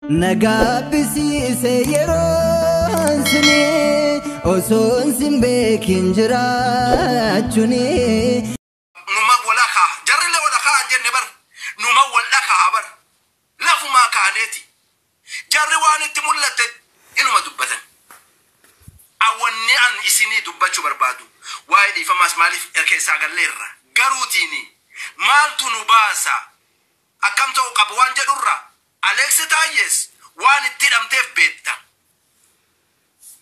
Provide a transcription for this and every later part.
Na gaabbisiise yeroon suni osoon sin beekin jiraachuni. Numa wal akaa jarrillee wal akaa hin jenne bar, numa wal dhakaa bar, lafumaa kaaneeti jarri waan itti mul'atte inuma dubbatan. Awanni an isinii dubbachuu barbaadu waa'ee dhiifamaas maaliif keessaa galleerra garuutiini maaltu nu baasa, akkam ta'u qabu waan jedhurra. Aleeksi Taayyees waan itti hidhamteef beekta.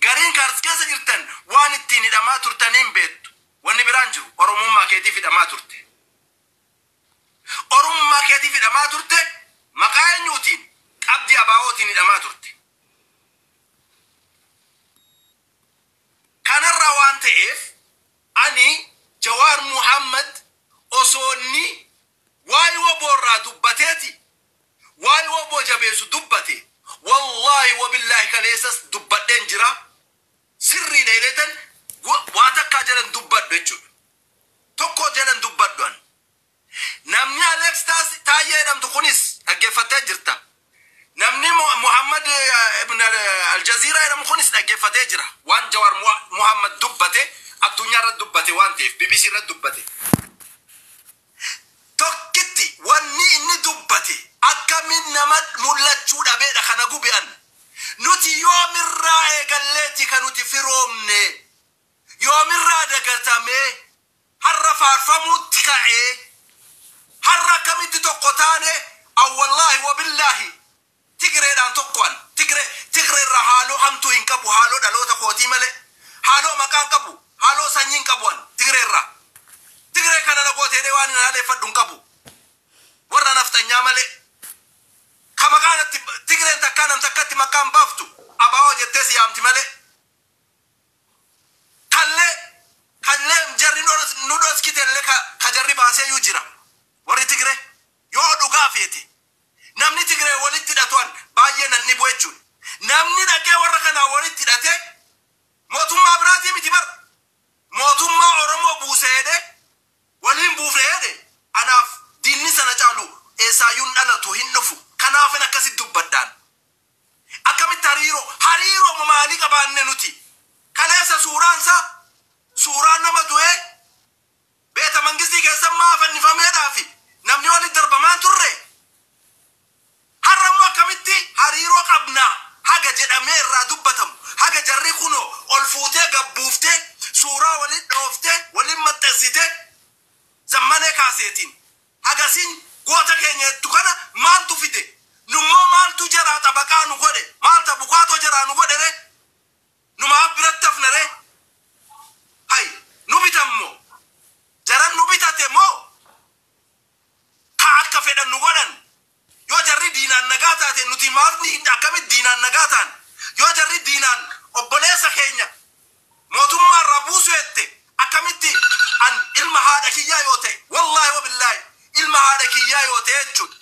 Gariin kaars keessa jirtan waan ittiin hidhamaa turtaniin beektu. Wanni biraan jiru Oromummaa keetiif hidhamaa turte. Oromummaa keetiif hidhamaa turte, maqaa eenyuutiin? Qabdii abaa'ootiin hidhamaa turte. Kanarraa waan ta'eef ani Jawaar Muhammad osoo inni waa'ee woboorraa dubbateeti waa'ee woboo jabeessu dubbate, wallaahi wabillaahi kaleessas dubbadheen jira, sirriidha jedheetan waa takkaa jalan dubbadhu jechuudha. Tokko jalan dubbadhu an. Namni Alex Taayyee jedhamtu kunis dhaggeeffattee jirta. Namni Muhammad ibn Aljaziiraa jedhamu kunis dhaggeeffatee jira. Waan Jawaar Muhammad dubbate addunyaa irratti dubbate waan ta'eef BBC irratti dubbate. Tokkitti wanni inni dubbate akkamiin nama mul'achuu dhabeedha kana gubi'an. Nuti yoomirraa eegalleeti kan nuti firoomne, yoomirraa dagatamee har'a faarfamuutti ka'ee, har'a akkamitti tokko taane? Awwallaahi wabillaahi Tigreedhaan tokko an Tigree Tigreerraa haaloo hamtuu hin qabu, haaloo dhaloota kootii malee haaloo maqaan qabu, haaloo sanyii hin qabu an Tigreerraa. Tigree kana na gooteedhee waan hin haaleeffadhu hin qabu warra nafxanyaa malee. Ka maqaan itti Tigreen takkaa nam takkatti maqaan baaftu abaa'oo jettee si yaamti malee. Kallee kallee jarri nu dhoskitellee ka jarri baaseeyyuu jira warri Tigree yoo dhugaa feete. Namni Tigree walitti hidhatu an baay'ee nan dhibu jechuudha. Namni dhaqee warra kanaa walitti hidhate mootummaa biraatii miti bar. Mootummaa Oromoo buuse jedhee waliin buufne jedhe, anaaf diinni sana caalu eessaayyuu hin dhalatu, hin dhufu. Kanaafin akkasitti dubbadhaan. Akkamitti hariiroo maalii qabaanne nuti? Kaleessa suuraan isaa suuraan nama du'ee beeta mangistii keessa maa fannifameedhaafi namni walitti darbamaan turre. Har'a immoo akkamitti hariiroo qabna haga jedhamee irraa dubbatamu, haga jarri kunoo ol fuutee gabbuuftee suuraa waliin dhooftee waliin maxxansitee zammanee kaaseetiin hagasiin goota keenya jettu kana maaltu fide? Nummoo maaltu jaraa xabaqaa nu godhe? Maalta bukaatoo jaraa nu godhe ree? Numaaf biratti hafna ree? Hay nu bitammoo? Jaran nu bitate moo ka akka fedhan nu godhan? Yoo jarri diinaan nagaa taate nuti maaf akkamitti diinaan nagaa taan? Yoo jarri diinaan obboleessa keenya mootummaa irraa buusu jette akkamitti an ilma haadha kiyyaa yoo ta'e, wallaahi wabillaahi ilma haadha kiyyaa yoo ta'e jechuudha.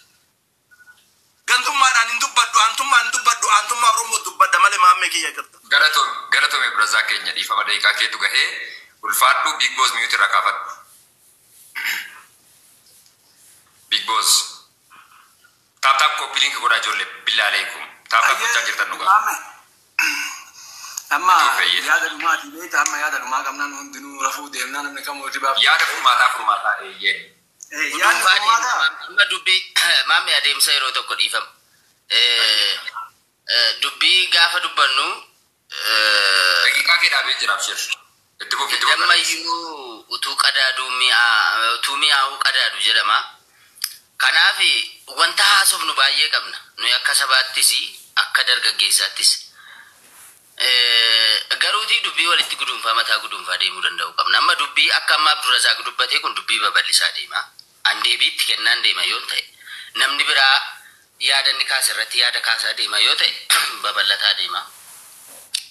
Gantummaadhaan hin dubbadhu, aantummaan hin dubbadhu, aantummaa Oromoo dubbadha malee maammee kiyya jirta. Galatoome, galatoome Abdurazaaq keenya, dhiifama daqiiqaa keetu gahee, ulfaadhu. Big Boss mute irraa kaafadhu. Big Boss. Tap tap copy link godhaa ijoollee, billaa aleekum. Tap tap gochaa jirtan dhugaa. Maame. Amma Itti fayyee. Yaada dhumaati beekta, amma yaada dhumaa qabnaan hundinuu rafuu deemnaa, namni kamuu ribaaf. Yaada furmaataa eeyyeen. Yaada Guduunfaa furmaataa. deemna. Amma dubbii maammi adeemsa yeroo tokko dhiifama. Dubbii gaafa dubbannu Daqiiqaa kee dhaabee jira, abshir. Itti fufi, itti fufi. Dammayyuu utuu qadaaduu mi'aa utuu mi'aawuu qadaadu jedhama. Kanaaf wanta haasofnu baay'ee qabna. Nuyi akka sabaattis akka dargaggeessaattis. Garuutii dubbii walitti guduunfaa mataa guduunfaa deemuu danda'u qabna. Amma dubbii akka amma Abdurrazaaq dubbatee kun dubbii babal'isaa deema. An deebiitti kennaan deema yoo ta'e, namni biraa yaada inni kaasa irratti yaada kaasaa deema yoo ta'e, babal'ataa deema.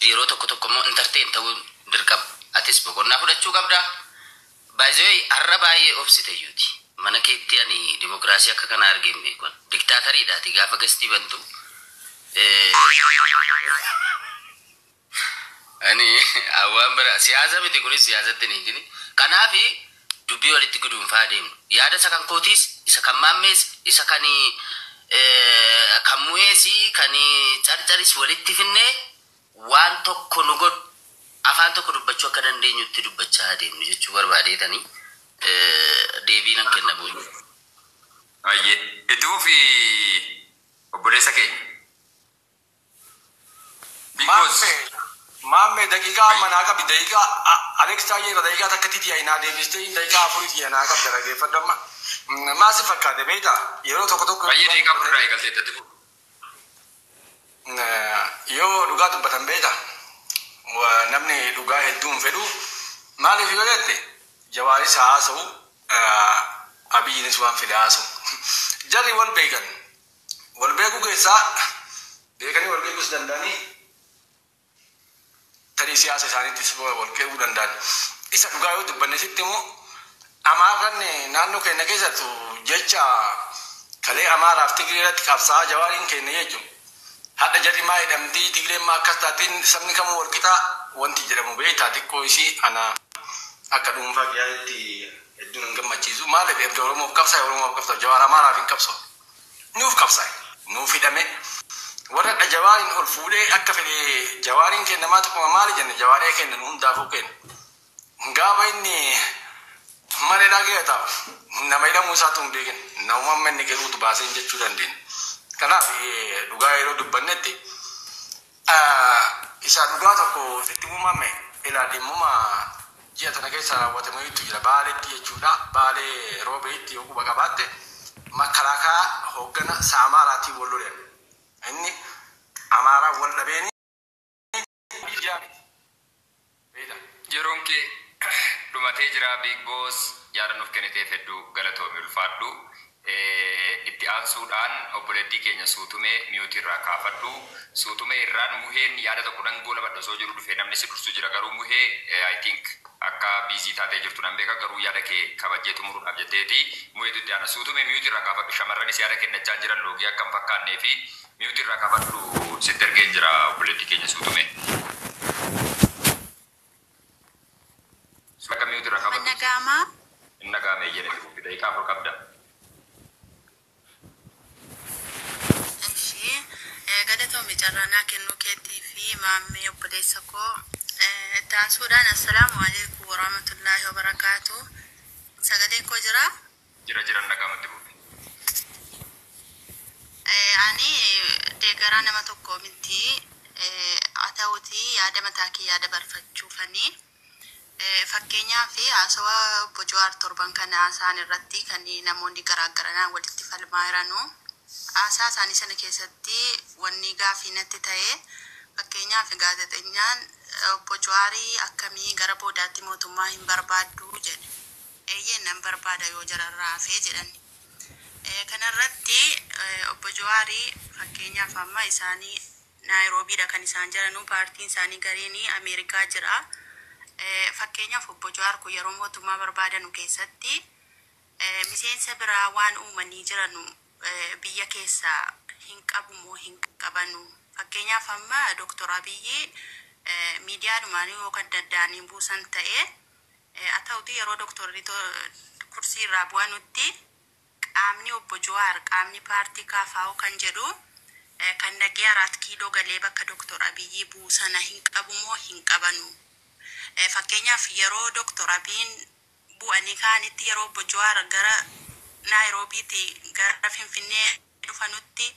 Yeroo tokko tokko immoo entertain ta'uu dirqama. Atis boqonnaa fudhachuu qabda. Baay'ee har'a baay'ee obsite iyyuuti. Mana keetti ani dimokiraasii akka kana argee hin beeku. Diktaatariidhaati gaafa gastii bantu. Ani waan bira siyaasa miti, kunis siyaasatti ni hikini. Kanaafi dubbii walitti guduunfaa deemnu. Yaada isa kan kootiis, isa kan maammees, isa kan Kan mu'eesii kan carcaris walitti finnee waan tokko nu godhu afaan tokko dubbachuu akka dandeenyutti dubbachaa adeemnu jechuu barbaadeetanii deebii nan kenna bu'u. Ayyee itti fufi obboleessa keenya. Big Boss. Maammee daqiiqaa amma naa qabdi, daqiiqaa Alex Taayyee irra daqiiqaa takka titi naa deebistee, daqiiqaa afurii tiyya naa qabda, dhageeffadhu amma. Maa si fakkaate beektaa, yeroo tokko tokko. Baay'ee daqiiqaa 4 irraa eegaltee itti fufi. Yoo dhugaa dubbatan beektaa, namni dhugaa hedduu hin fedhu. Maaliif yoo jette, Jawaaris haasa'u, Abiyyiinis waan fedhe haasa'u. Jarri wal beekan. Wal beekuu keessaa beekanii wal beekuus danda'anii, tarii siyaasa isaaniittis wal qeequu danda'an. Isa dhugaa yoo dubbanne sitti immoo, Amaarran naannoo keenya keessattu jecha kalee Amaaraaf Tigree irratti qabsaa'aa Jawaariin keenya jechuun. Hadha jarri maa jedhamtii, Tigreen maa akkas taatiin, sabni kamuu wal qixaa wanti jedhamu beektaa, xiqqoo isii ana akka dhuunfaa kiyyaatti hedduun hin gammachiisu. Maaliif, erga Oromoof qabsaa'e Oromoof qabsaa'e. Jawaar Amaaraaf hin qabsaa'u. Nuuf qabsaa'e. Nuuf hidhame. Warra hadha Jawaariin ol fuudhee akka fedhe Jawaariin kennamaa tokkuma maali jenne, Jawaaree kenna, nu hundaafuu kenna. Gaafa inni mana hidhaa keessa taa'u nama hidhamuu isaatu hin beekin. Nama amma inni galuutu baaseen jechuu dandeenya. Kanaaf dhugaa yeroo dubbannetti isa dhugaa tokko sitti uumame ilaa dhimmuma ji'a tana keessa raawwatameetu jira, Baaleetti jechuudha. Baalee Roobeetti yoo quba qabaatte, makalaakaa hooggana Saamaaraatiin wal lolan. Inni Amaaraa wal dhabeeni jira miti. Beektaa? Yeroon kee dhumatee jira, Big Boss, yaada nuuf kenniteef hedduu galatoomi, ulfaadhu. Itti aansuudhaan obboleettii keenya Suutumee mute irraa kaafadhu. Suutumee irraan Muheen yaada tokko dangoo labadha osoo jiru dhufe, namni si dursu jira, garuu Muhee I think akka busy taatee jirtu nan beeka, garuu yaada kee kabajjee xumuruudhaaf jetteeti Muheetu itti aana. Suutumee mute irraa kaafadhu. Shamarranis yaada kennachaa jiran loogii akka hin fakkaannee fi mute irraa kaafadhu, sitti ergeen jira, obboleettii keenya Suutumee. Akka mute irraa kaafadhu. Nagaamaa. Inni nagaame jedhee daqiiqaa 4 qabda. Ishee galatoomi carraanaa kennuu keetii fi maammee obboleessa koo. Itti aansuudhaan, assalaamu alaikum warahmatullaahi wabarakaatu. Sagaleen koo jira? Jira jira, nagaamatti buufe. Ani deeggaraa nama tokko miti. Haa ta'uuti yaada mataa kee yaada barfachuufanii. Fakkeenyaaf, haasawaa obbo Jawaar torban kana haasa'an irratti kan namoonni garaagaranaan walitti falmaa jiranu. Haasaa isaanii sana keessatti wanni gaafii natti ta'e, fakkeenyaaf gaazexenyaan obbo Jawaarii akkamii gara boodaatti mootummaa hin barbaaddu jedhe. Eeyyeen, nan barbaada yoo jararraa hafee jedhan. Kanarratti obbo Jawaarii fakkeenyaaf amma isaanii Naayiroobiidha kan isaan jiranu, paartiin isaanii gariin Ameerikaa jira. Fakkeenyaaf obbo Jawaar kun yeroo mootummaa barbaadanu keessatti miseensa biraa waan uumanii jiranu biyya keessaa hin qabu moo hin qabanu? Fakkeenyaaf amma Dooktor Abiyyi miidiyaadhumaan yoo kan danda'anii buusan ta'e, haa ta'uti yeroo dooktorri kursii irraa bu'anutti qaamni obbo Jawaar, qaamni paartii KFO kan jedhu kan dhaqee Araat Kiiloo galee bakka Dooktor Abiyyi buusana hin qabu moo hin qabanu? Fakkeenyaaf yeroo Dooktor Abiyyiin bu'anii ka'anitti, yeroo obbo Jawaar gara Naayiroobiiti gara Finfinnee dhufanutti,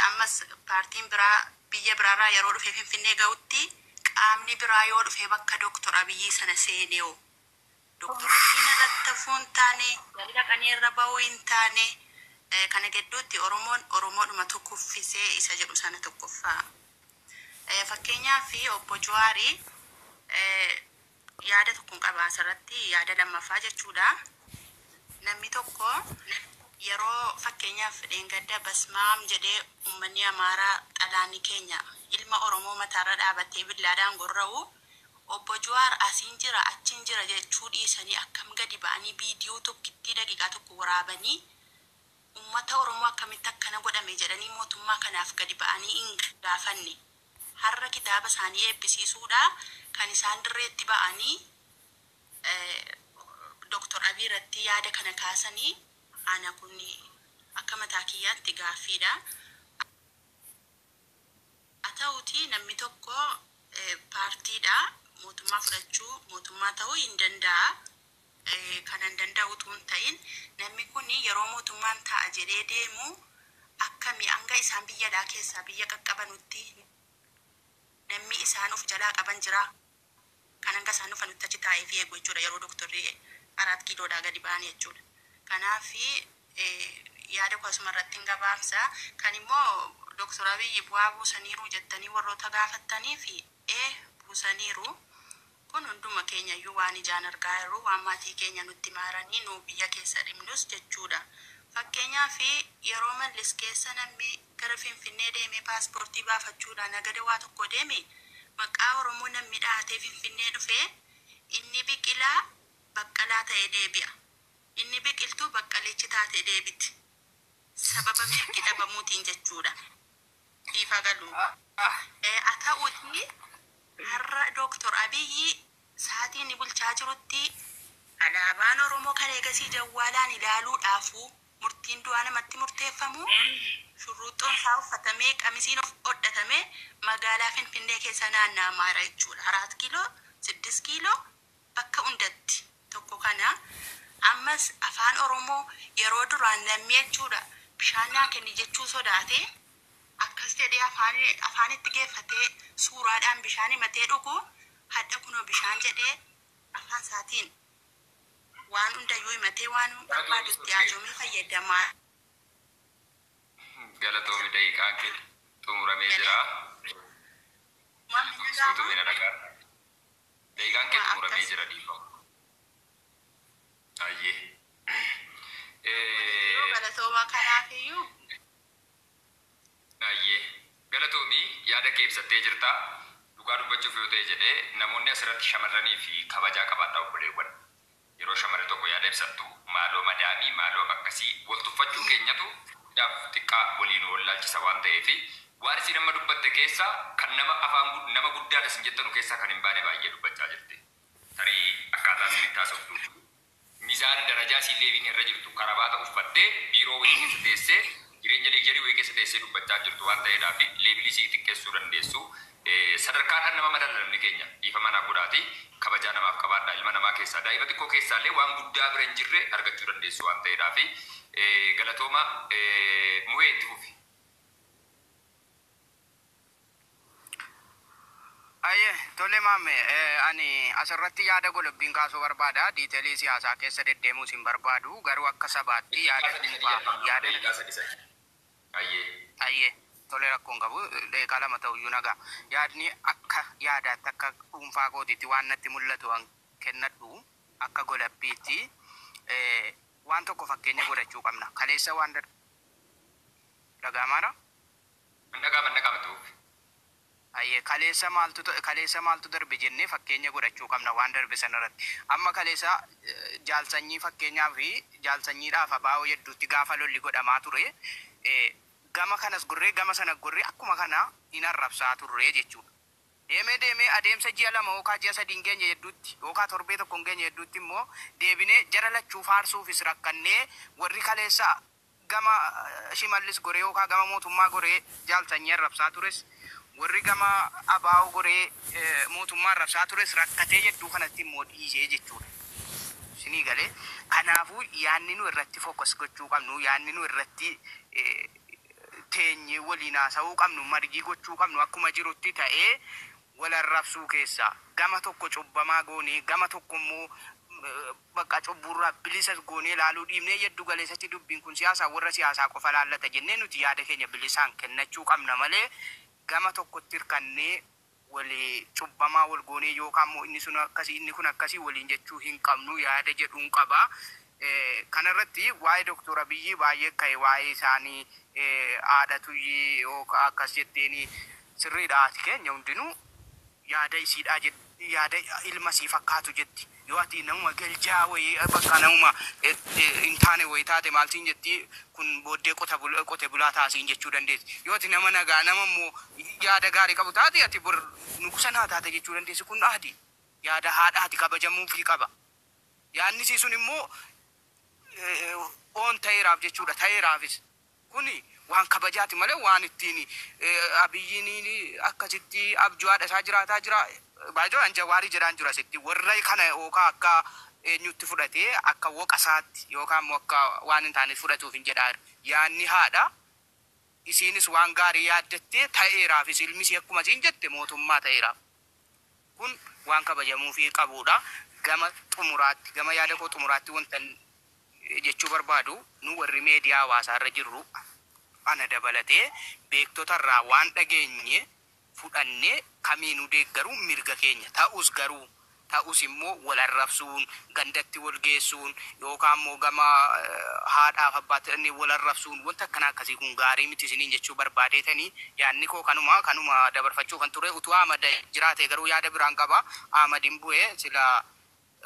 ammas paartiin biraa biyya biraarraa yeroo dhufee Finfinnee ga'utti, qaamni biraa yoo dhufee bakka Dooktor Abiyyi sana seenee'o. Dooktor Abiyyiin irratti hafuu hin taane, gadi dhaqanii irra ba'uu hin taane, kana gidduutti Oromoon Oromoodhuma tokkoffisee isa jedhu sana tokkoffaa. Fakkeenyaaf obbo Jawaarii yaada tokkoon qaba asirratti, yaada lammaffaa jechuudha. Namni tokko yeroo fakkeenyaaf dheengadda basmaam jedhee uummanni Amaaraa xalaanni keenya ilma Oromoo mataarra dhaabattee billaadhaan gorra'u, obbo Jawaar asiin jira achiin jira jechuu dhiisanii akkam gadi ba'anii viidiyoo tokkittii daqiiqaa tokko waraabanii uummata Oromoo akkamitti akkana godhame jedhanii mootummaa kanaaf gadi ba'anii hin gaafanne? Har'a kitaaba isaanii eebbisiisuudha kan isaan dirreetti ba'anii Dooktor Abiy irratti yaada kana kaasanii, ana kun Akka mataa kiyyaatti gaaffiidha. Haa ta'uutii namni tokko paartiidha mootummaa fudhachuu mootummaa ta'uu hin danda'a. Kan hin danda'u utuu hin ta'in, namni kun yeroo mootummaan ta'a jedhee deemu akkami hanga isaan biyyadhaa keessaa biyya qaqqabanutti namni isaan of jalaa qaban jira. Kan hanga isaan dhufanutti achi taa'ee fi eegu jechuudha, yeroo doktorri Araat Kiiloodhaa gadi ba'an jechuudha. Kanaaf yaada akkasuma irratti hin gabaabsa. Kan immoo Doktor Abiyyi bu'aa buusaniiru jettanii warroota gaafattanii fi buusaniiru. Kun hunduma keenya iyyuu waan ijaan argaa jirru, waan maatii keenya nutti maaranii nu biyya keessa dhimnus jechuudha. Fakkeenyaaf, yeroo Mallis keessa namni gara Finfinnee deemee paaspoortii baafachuudhaan nagada waa tokko deeme, maqaa Oromoo namni dhahatee Finfinnee dhufee, inni biqilaa Baqqalaa ta'ee deebi'a. Inni biqiltuu Baqqalichi taatee deebiti. Sababa mirgi dhabamuutiin jechuudha. Ifa galu. Haa ta'uutii har'a Dooktor Abiyyi sa'aatii inni bulchaa jirutti alaabaan Oromoo kan eegasii jawwaalaan ilaaluudhaafu murtiin du'aa namatti murteeffamu, shurruuxxoon isaa uffatamee, qamisiin of hodhatamee magaalaa Finfinnee keessa naanna'amaara jechuudha. Araat Kiiloo, Siddis Kiiloo, bakka hundatti tokko kana. Ammas afaan Oromoo yeroo duraan namni jechuudha bishaan naa kenni jechuu sodaatee akkas jedhee afaan afaanitti geeffatee suuraadhaan bishaan himatee dhugu, hadha kunoo bishaan jedhee afaan isaatiin waan hundayyuu himatee waan barbaadutti haajomee fayyadamaa. Galatoomi, daqiiqaan kee xumuramee jira. Suutumee na dhagaa. Daqiiqaan kee xumuramee jira, dhiifama. Ayyee. Galatooma kanaafiyyuu. Ayyee. Galatoomi, yaada kee ibsattee jirta. Dhugaa dubbachuuf yoo ta'e jedhee, namoonni asirratti shamarranii fi kabajaa qabaadhaa, obboleewwan. Yeroo shamarri tokko yaada ibsattu, maaloo madaamii, maaloo akkasii wal tuffachuu keenyatu guddaaf xiqqaa waliin wallaalchisa waan ta'eef, waan isin amma dubbatte keessa kan nama afaan nama guddaadha isin jettanu keessaa kan hin baane baay'ee dubbachaa jirti. Tarii akkaataa isinitti haasoftu, mizaana darajaa isiin leebiin irra jirtu, karabaata uffattee biiroo wayii keessa teessee, jireenya luxury wayii keessa teessee dubbachaa jirtu waan ta'eedhaaf level isii xiqqeessuu dandeessu. Sadarkaadhaan nama madaala namni keenya. Dhiifama naa godhaati, kabajaa namaaf qabaadha. Ilma namaa keessaa, daa'ima xiqqoo keessaallee waan guddaa bira hin jirre argachuu dandeessu waan ta'eedhaaf, galatooma. Muhee, itti fufi. Ayyee, tole maame, ani asirratti yaada golobbiin kaasuu barbaada. Detail siyaasaa keessa deddeemuus hin barbaadu. Garuu akka sabaatti yaada dhuunfaa yaada. Ayyee. Ayyee, tole, rakkoon qabu, daqiiqaa 2 ta'uyyuu nagaa. Yaadni akka yaadaatti, akka dhuunfaa kootiitti waan natti mul'atu waan kennadhu, akka golabbiitti waan tokko fakkeenya godhachuu qabna. Kaleessa waan dhaga'amaadha. Dhaga'ama, dhaga'ama, tuufi. Ayyee, kaleessa maaltu darbe jennee fakkeenya godhachuu qabna waan darbe sanarratti. Amma kaleessa jaalsanyii fakkeenyaa fi jaalsanyiidhaaf abaa'oo hedduutti gaafa lolli godhamaa ture, gama kanas gurree gama sana gurree akkuma kana hin arrabsaa turre jechuudha. Deemee deemee adeemsa ji'a 2 yookaan ji'a 3 hin geenye hedduutti yookaan torbee 1 hin geenye hedduutti immoo deebinee jara lachuu faarsuufis rakkannee, warri kaleessa gama Shimallis goree yookaan gama mootummaa goree jaalsanyii arrabsaa tures, warri gama abaa'oo goree mootummaa arrabsaa tures rakkatee hedduu kanatti immoo dhiisee jechuudha. Isinii galee? Kanaafuu yaadni nu irratti focus gochuu qabnu, yaadni nu irratti teenyee waliin haasa'uu qabnu, margii gochuu qabnu, akkuma jirutti ta'ee, wal arrabsuu keessaa gama tokko cubbamaa goonee gama tokko immoo bakka cubburraa bilisa goonee ilaaluu dhiibnee, yeddu galeessatti dubbiin kun siyaasaa warra siyaasaa qofa laallata jennee nuti yaada keenya bilisaan kennachuu qabna malee, gama tokkotti hirkannee walii cubbamaa wal goonee yookaan immoo inni sun akkasii, inni kun akkasii waliin jechuu hin qabnu yaada jedhuun qaba. Kanarratti waa'ee Doktor Abiyyi baay'ee ka'e, waa'ee isaanii haadha tuyyii yookaan akkas jetteeni, sirriidha, haati keenya hundinuu yaada isiidhaa, yaada ilma sii fakkaatu jetti. Yoo ati namuma galjaa wayii, bakka namuma hin taane wayii taate, maal siin jetti? Kun booddee qote bulaa taasiin jechuu dandeessi. Yoo ati nama nagaa, nama immoo yaada gaarii qabu taate, ati bor nugusa naa taate jechuu dandeessi. Kun aadi yaada haadhaati, kabajamuufii qaba. Yaadni isii sun immoo oon ta'eeraaf jechuudha, ta'eeraafis. Kuni waan kabajaati malee waan ittiin Abiyyiin akkasitti abjuu haadha isaa jiraataa jira. Baay'ee an Jawaarii jedhaan jira asitti warra kana yookaan akka eenyutti fudhatee akka woqa isaatti yookaan immoo akka waan hin taane fudhatuuf hin jedhaa. Yaanni haadha isiinis waan gaarii yaaddattee ta'eeraafis ilmis akkuma isiin jette mootummaa ta'eeraaf. Kun waan kabajamuufii qabudha. Gama xumuraatti, gama yaada koo xumuraatti wanta jechuu barbaadu, nu warri meediyaa hawaasaa irra jirru, ana dabalatee, beektota irraa waan dhageenye fudhannee kamiinuu deeggaruu mirga keenya ta'us, garuu ta'us immoo wal arrabsuun, gandatti wal geessuun yookaan immoo gama haadhaaf abbaatti dhannee wal arrabsuun, wanta akkana akkasii kun gaarii miti isiniin jechuu barbaadeetanii. Yaadni koo kanuma dabarfachuu kan ture. Utuu Ahmad jiraate garuu yaada biraan qaba. Ahmad hin bu'e. Sila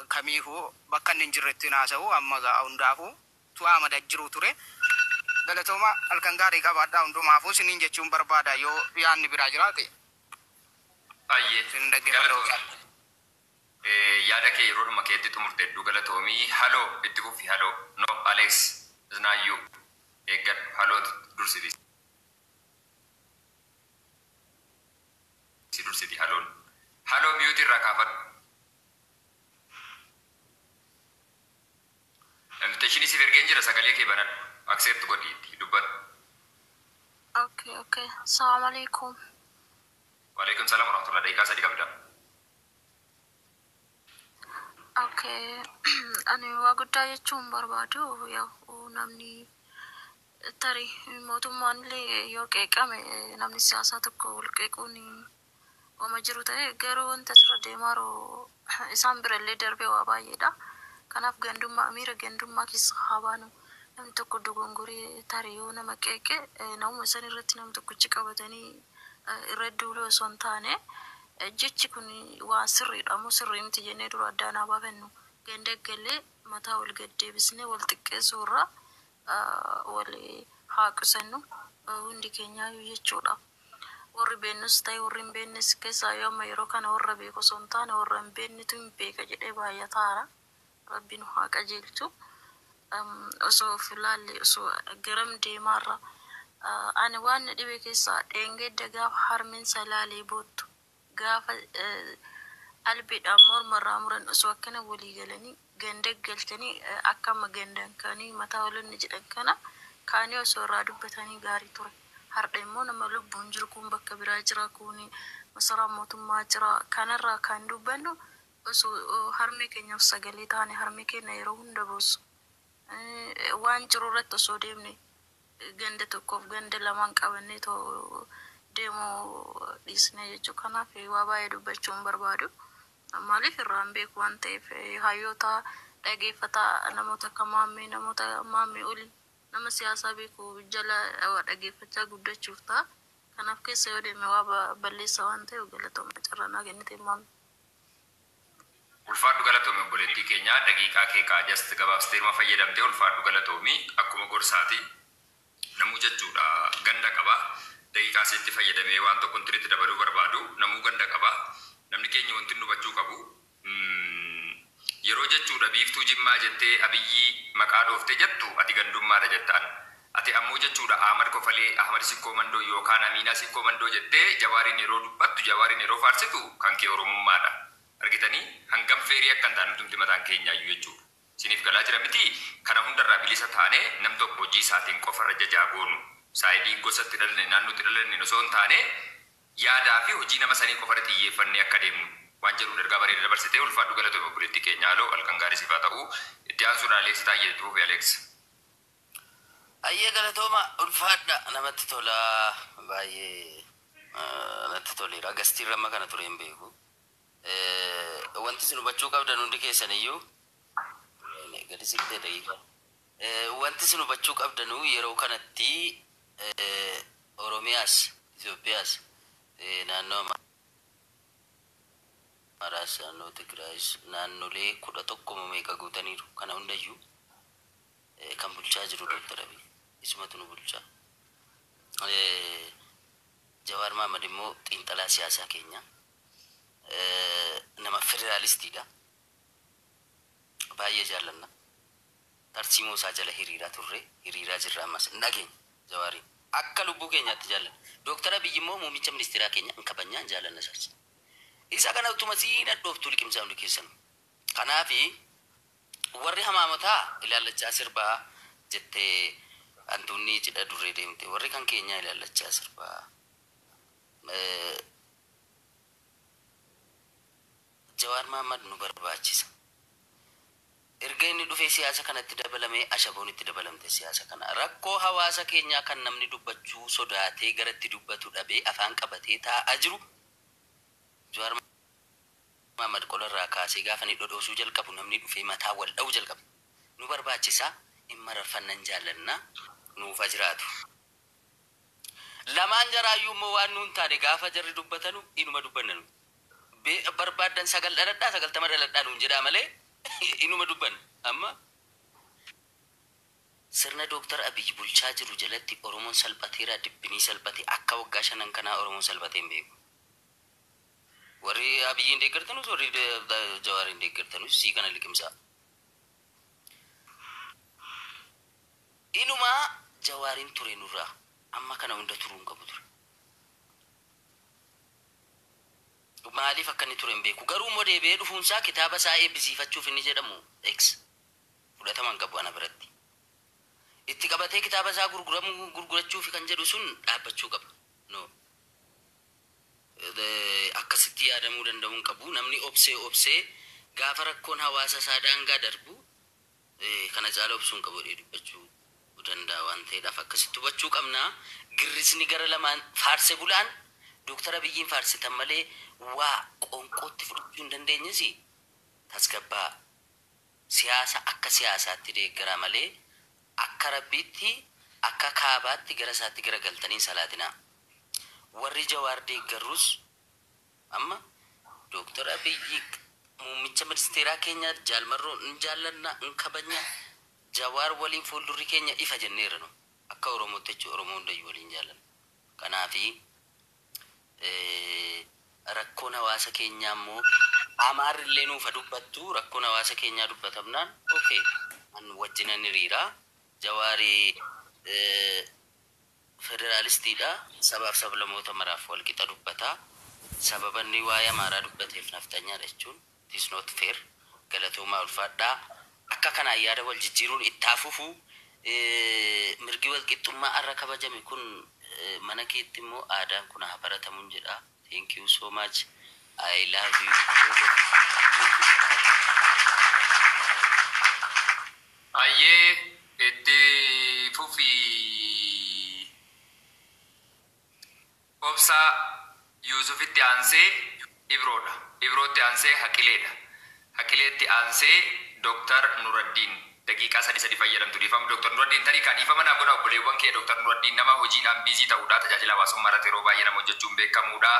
kamiifuu bakka inni hin jirretti haasa'u. Amma hundaafuu utuu Ahmad jiru ture. Galatooma, halkan gaarii qabaadhaa hundumaafuu isiniin jechuun barbaada. Yoo yaadni biraa jiraate Baay'ee isin dhaggeeffadha. Galatoomi. Yaada kee yeroodhuma keetti xumurte, hedduu galatoomii. Haloo, itti fufi. Haloo, no, Alex Znaayyuu eeggadhu, halootu dursiti. Si dursiti haloon. Haloo, mute irraa kaafadhu. Invitation siif ergeen jira, sagalee kee banadhu. Accept godhi, itti dubbadhu. Okay. Assalamu alaikum. Waalaikum salaam warahmatullah. Daqiiqaa 3 qabda. Okay. Ani waa guddaa jechuun barbaadu, yaa namni tarii mootummaan illee yoo qeeqame, namni siyaasaa tokko wal qeequun wama jiru ta'e, garuu wanta asirra deemaa jiru isaan bira illee darbee waa baay'eedha. Kanaaf gandummaa, miira gandummaa keessa haa baanu. Namni tokko dogongoree tarii yoo nama qeeqe, namuma isaan irratti nama tokkichi qabatanii irra duuluu osoo hin taane, jechi kun waan sirriidha moo sirrii miti jennee dura addaan haa baafannu. Ganda galee mataa wal gaddeebisnee wal xiqqeessuu irraa wal haa qusannu hundi keenyaayyuu jechuudha. Warri beennus ta'e warri hin beeknes, keessaa yoo amma yeroo kana warra beeku osoo hin taane warra hin beeknetu hin beeka jedhee baay'ataara. Rabbi nu haa qajeelchu. Osoo of ilaalle, osoo garam deemaarra. Ani waan na dhibe keessaa dheengadda gaafa harmeensa ilaalee boottu, gaafa albeedhaan mormarraa muran, osoo akkana walii galanii ganda galchanii akka amma gandan kanii mataa walinni jedhan kana kaanii osoo irraa dubbatanii gaarii ture. Har'a immoo nama lubbuun jiru kun bakka biraa jira, kun masaraa mootummaa jira. Kanarraa kan dubbannu osoo harmee keenyaaf sagalee taane, harmee keenya yeroo hunda boossu. Waan jiru irratti osoo deemne, ganda tokkoof ganda lamaan qabannee too deemuu dhiisne jechuudha. Kanaaf waa baay'ee dubbachuu hin barbaadu. Maaliif irraa hin beeku waan ta'eef, hayyoota dhageeffataa, namoota akka maammee, namoota maammee olii nama siyaasaa beeku jala waa dhageeffachaa guddachuuf ta'a. Kanaaf keessa yoo deeme waa balleessa waan ta'eef, galatooma carraa kennite maamii. Ulfaadhu, galatoomi obboleettii keenya. Daqiiqaa kee kaajast gabaabsiteeruma fayyadamtee, ulfaadhu, galatoomi. Akkuma gorsaati, namuu jechuudha ganda qaba. Daqiiqaa seetti fayyadamee waan tokko itti dabaluu barbaadu, namuu ganda qaba. Namni keenya wanti nu hubachuu qabu, yeroo jechuudha biiftuu Jimmaa jettee Abiyyii maqaa dhooftee jettu, ati gandummaadha jettaan. Ati ammoo jechuudha Ahmad Kofalee, Ahmad Sikkoo Mandoo yookaan Aminaa Sikkoo Mandoo jettee Jawaariin yeroo dubbattu, Jawaariin yeroo faarsitu, kan kee Oromummaadha. Argitanii, hangam fair akka hin taane nuti mataan keenyaayyuu jechuudha. Isiniif galaa jira miti? Kana hundarraa bilisa taane, nam tokko hojii isaatiin qofarra jajaa goonu. Side gosatti dhalanne, naannootti dhalanne osoo hin taane, yaadaa fi hojii nama sanii qofarra xiyyeeffannee akka deemnu waan jedhu ergaa bareeda dabarsitee, ulfaadhu, galatoomi obboleettii keenya. Haaloo, halkan gaarii siif haa ta'u. Itti aansuudhaan Aleeks Taayyee tuufi, Aleeks. Ayyee, galatooma, ulfaadha, namatti tola, baay'ee natti toleera. Gastiin ramma kana ture hin beeku. Wanti isin hubachuu qabdan hundi keessan iyyuu gadi siqtee daqiiqa. Wanti isin hubachuu qabdanuu, yeroo kanatti Oromiyaas Itoophiyaas, naannoo Amaaraas, naannoo Tigraayis, naannolee 11 meeqa guutaniiru. Kana hundayyuu kan bulchaa jiru Dooktar Abiy, isumatu nu bulchaa. Jawaar Mahmad immoo xiinxalaa siyaasaa keenya, nama federaalistiidha. Baay'ee jaallanna. Tarsiimoo isaa jala hiriiraa turre, hiriiraa jirra, ammas hin dhageenya. Jawaariin. Akka lubbuu keenyaatti jaallanna. Dooktar Abiyyi immoo muummicha ministeeraa keenya hin kabajnaa, hin jaallanna isaas. Isa kana utuma sii dhadhooftuu liqimsaa hundi keessan. Kanaafi warri hamaamotaa ilaallachaa sirbaa jettee hantuunni cidha durree deemte, warri kan keenyaa ilaallachaa sirbaa. Jawaar Mahaammad nu barbaachisa. Erga inni dhufee siyaasa kanatti dabalamee ashaboon itti dabalamte siyaasa kana. Rakkoo hawaasa keenyaa kan namni dubbachuu sodaatee garatti dubbatu dhabee afaan qabatee taa'aa jiru, Jawaar Mahaammad qolarraa kaasee gaafa inni dhodhoosuu jalqabu namni dhufee mataa wal dha'uu jalqabe. Nu barbaachisa, hin mararfannan, jaallannaa, nuufa jiraatu. Lamaan jaraayyuu immoo waan nuun taane gaafa jarri dubbatanu inuma dubbanna nu. Barbaaddan 9 dhaladhaa, 90 dhaladhaa nuun jedhaa malee inuma dubbanna. Amma sirna Dooktar Abiyyi bulchaa jiru jalatti Oromoon salphateera, dibbinii salphate. Akka waggaa 5n kanaa Oromoon salphatee hin beeku. Warri Abiyyiin deeggartanus, warri Jawaariin deeggartanus sii kana liqimsaa. Inumaa Jawaariin ture nurraa amma kana hunda turuu hin qabu ture. Maaliif akka inni ture hin beeku. Garuu immoo deebi'ee dhufuunsaa kitaaba isaa eebbisiifachuuf inni jedhamu X fudhatama hin qabu ana biratti. Itti qabatee kitaaba isaa gurguramuu gurgurachuuf kan jedhu sun dhaabbachuu qaba. No. Akkasitti yaadamuu danda'uu hin qabu. Namni obsee obsee gaafa rakkoon hawaasa isaa daangaa darbu kana caala obsuu hin qabu jedhee dubbachuu danda'a waan ta'eedhaaf akkasitti hubachuu qabna. Girrisni gara lamaan faarse bulaan Dooktar Abiyyiin faarsitan malee waa qoonqootti fudhachuu hin dandeenyes tasgabbaa, siyaasa akka siyaasaatti deeggaraa malee akka Rabbiitti, akka Kaabaatti gara isaatti garagaltanii hin salaatinaa. Warri Jawaar deeggarrus amma Dooktar Abiyyi muummicha ministeeraa keenya Jaal Marroo hin jaallanna, hin kabajna, Jawaar waliin fuuldurri keenya ifa jenneerra nu akka Oromootti jechuun Oromoo hundayyuu waliin jaallanna. Kanaafi rakkoon hawaasa keenyaa immoo Amaarri illee nuuf haa dubbattu, rakkoon hawaasa keenyaa dubbatamnaan okay, an wajjinan hiriira. Jawaari federaalistiidha, sabaaf sablamoota maraaf walqixa dubbata. Sababa inni waa'ee Amaaraa dubbateef nafxanyaadha jechuun it is not fair. Galatoomaa, ulfaadhaa. Akka kanaan yaada wal jijjiiruun itti haa fufu. Mirgi walqixxummaa har'a kabajame kun mana keetti immoo aadaan kun haa baratamuun jedha. Thank you so much. I love you all. Hayyee, itti fufii. Obsaa Yuusufitti aansee Ibroodha. Ibrootti aansee Haqileedha. Haqileetti aansee Dooktar Nuraddiin. Daqiiqaa sadi sadi fayyadamtu. Dhiifama, Dooktar Nuraddiin, tarii kaa dhiifama naa godha obboleewwan kee. Dooktar Nuraddiin nama hojiidhaan busy ta'uudha. Tajaajila hawaasummaa irratti yeroo baay'ee nama hojjechuun beekamuudha.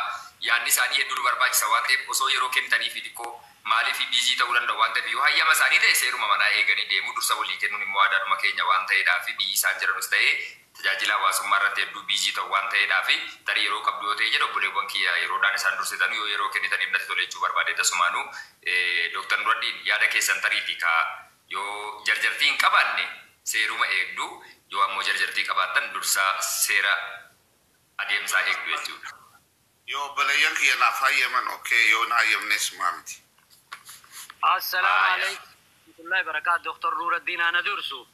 Yaadni isaanii hedduu nu barbaachisa waan ta'eef osoo yeroo kennitanii fi xiqqoo, maaliif busy ta'uu danda'u waan ta'eef, yoo hayyama isaanii ta'e seeruma manaa eeganii deemu. Dursa walii kennuun immoo aadaadhuma keenya waan ta'eedhaa fi biyyi isaan jiranus ta'ee tajaajila hawaasummaa irratti hedduu busy ta'u waan ta'eedhaa fi tarii yeroo qabdu yoo ta'e jedha, obboleewwan kiyya yeroodhaan isaan dursitanuu yoo yeroo kennitaniif natti tole jechuu barbaade. Tasumaanuu Dooktar Nuraddiin, yaada keessan tariitii kaa yoo jarjartii hin qabaanne seeruma eegdu, yoo ammoo jarjartii qabaattan dursa seera adeemsaa eegdu jechuudha. Yoo obboleeyyan kiyya naaf hayyaman okay, yoo hin hayyamnes maa miti. Assalaamu Haaya. alaikum warahmatullahi wabarakatuh. Dr. Nuruddin ana dursu.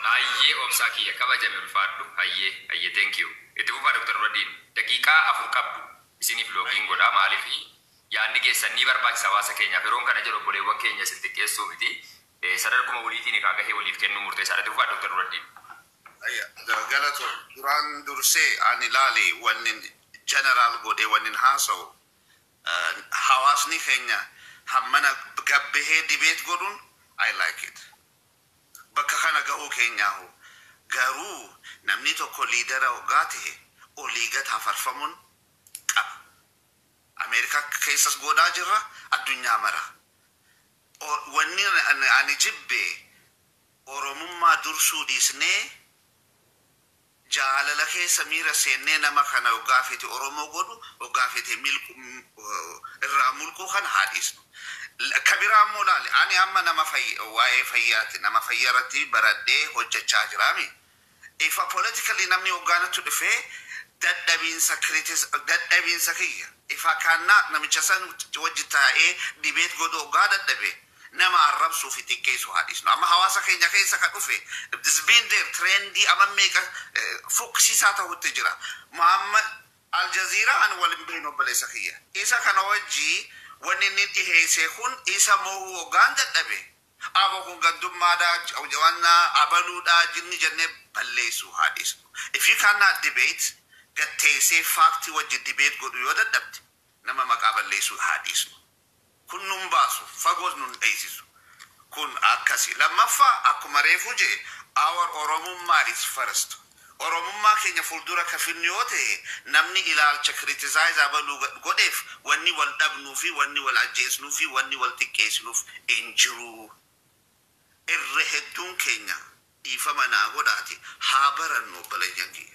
Hayyee, obsaa kiyya kabajame, ulfaadhu. Hayyee, hayyee, thank you. Itti fufaa, Dr. Nuraddiin. Daqiiqaa 4 qabdu. Isiniif loogiin godha, maaliif yaadni keessan ni barbaachisa hawaasa keenyaaf. Yeroon kana jedhu obboleewwan keenya isin xiqqeessuu miti. Sadarkuma waliitiin egaa gahee waliif kennuu murteessaadha. Itti fufaa, Dr. Nuraddiin. Galatu duraan dursee ani ilaali wanni general godhee wanni haasa'u, hawaasni keenya hammana gabbahee debate godhuun I like it. Bakka kana ga'uu keenyaahu garuu namni tokko leader hoggaa ta'e olii gad hafarfamuun qaba. Ameerikaa keessas godhaa jirra, addunyaa mara. Wanni ani jibbe Oromummaa dursuu dhiisnee jaalala keessa miira seennee nama kana hoggaa fete Oromoo godhu, hoggaa fete irraa mulquu kana haa dhiisnu. Ka biraa immoo laali, ani amma nama waa'ee fayyaati, nama fayyaa irratti baradhee hojjechaa jiraami. Ifa politically namni hoggaanatu dhufee dadhabiinsa dadhabiinsa kiyya. Ifa kaannaat namicha san wajji taa'ee debate godhu hoggaa dadhabe, nama arrabsuu fi xiqqeessu haa dhiisnu. Amma hawaasa keenya keessa ka dhufe, it's been there, trendii amma meeqa fokkisiisaa ta'utti jira. Muhammad Aljazeera an wal hin beeknu, obboleessa kiyya. Isa kana wajji wanni inni dhiheesse kun isa mo'uu hoggaan dadhabe. Abo kun gandummaadha, wanna abaluudha, jinni jennee balleessuu haa dhiisnu. If you cannot debate, gatteessee factii wajji debate godhu yoo dadhabde, nama maqaa balleessuu haa dhiisnu. Kun nun baasu, fagoos nun dheessisu. Kun akkasi. Lammaffaa, akkuma reefu jee, our Oromummaa is first. Oromummaa keenya fuuldura kafinni yoo ta'e, namni ilaalcha criticize abaluu godheef wanni wal dhabnuu fi wanni wal ajjeesnuu fi wanni wal xiqqeessinuuf hin jiru. Irra hedduun keenya, dhiifama naa godhaati, haa barannu, obboleeyyan kiyya.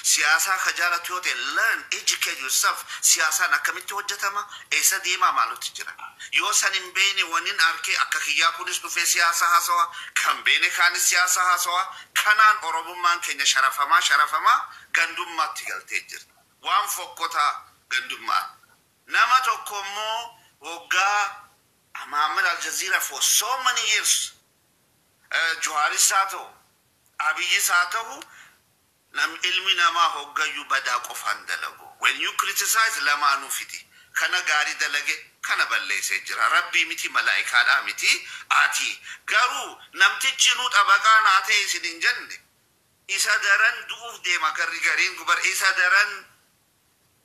Siyaasaa ka jaalatu yoo ta'e, learn, educate yourself. Siyaasaan akkamitti hojjetama, eessa deemaa, maalutti jira. Yoo san hin beekne, wannin arkee akka kiyyaa kunis dhufee siyaasa haasawa, kan beene kaanis siyaasa haasawa. Kanaan Oromummaan keenya sharafamaa sharafamaa gandummaatti galtee jirti. Waan fokkotaa gandummaa. Nama tokko immoo waggaa Muhammad Al Jazeera for so many years, Juhaaris haa ta'u, Abiyyis haa ta'u, nam ilmi namaa hoggayyuu badaa qofaan dalagu. When you criticize, lamaanuu fidi. Kana gaarii dalage, kana balleessee jira. Rabbii miti, malaayikaadhaa miti ati. Garuu namtichi nu xabaqaa naa ta'e isin hin jenne. Isa daran du'uuf deema garri gariin gubar isa daran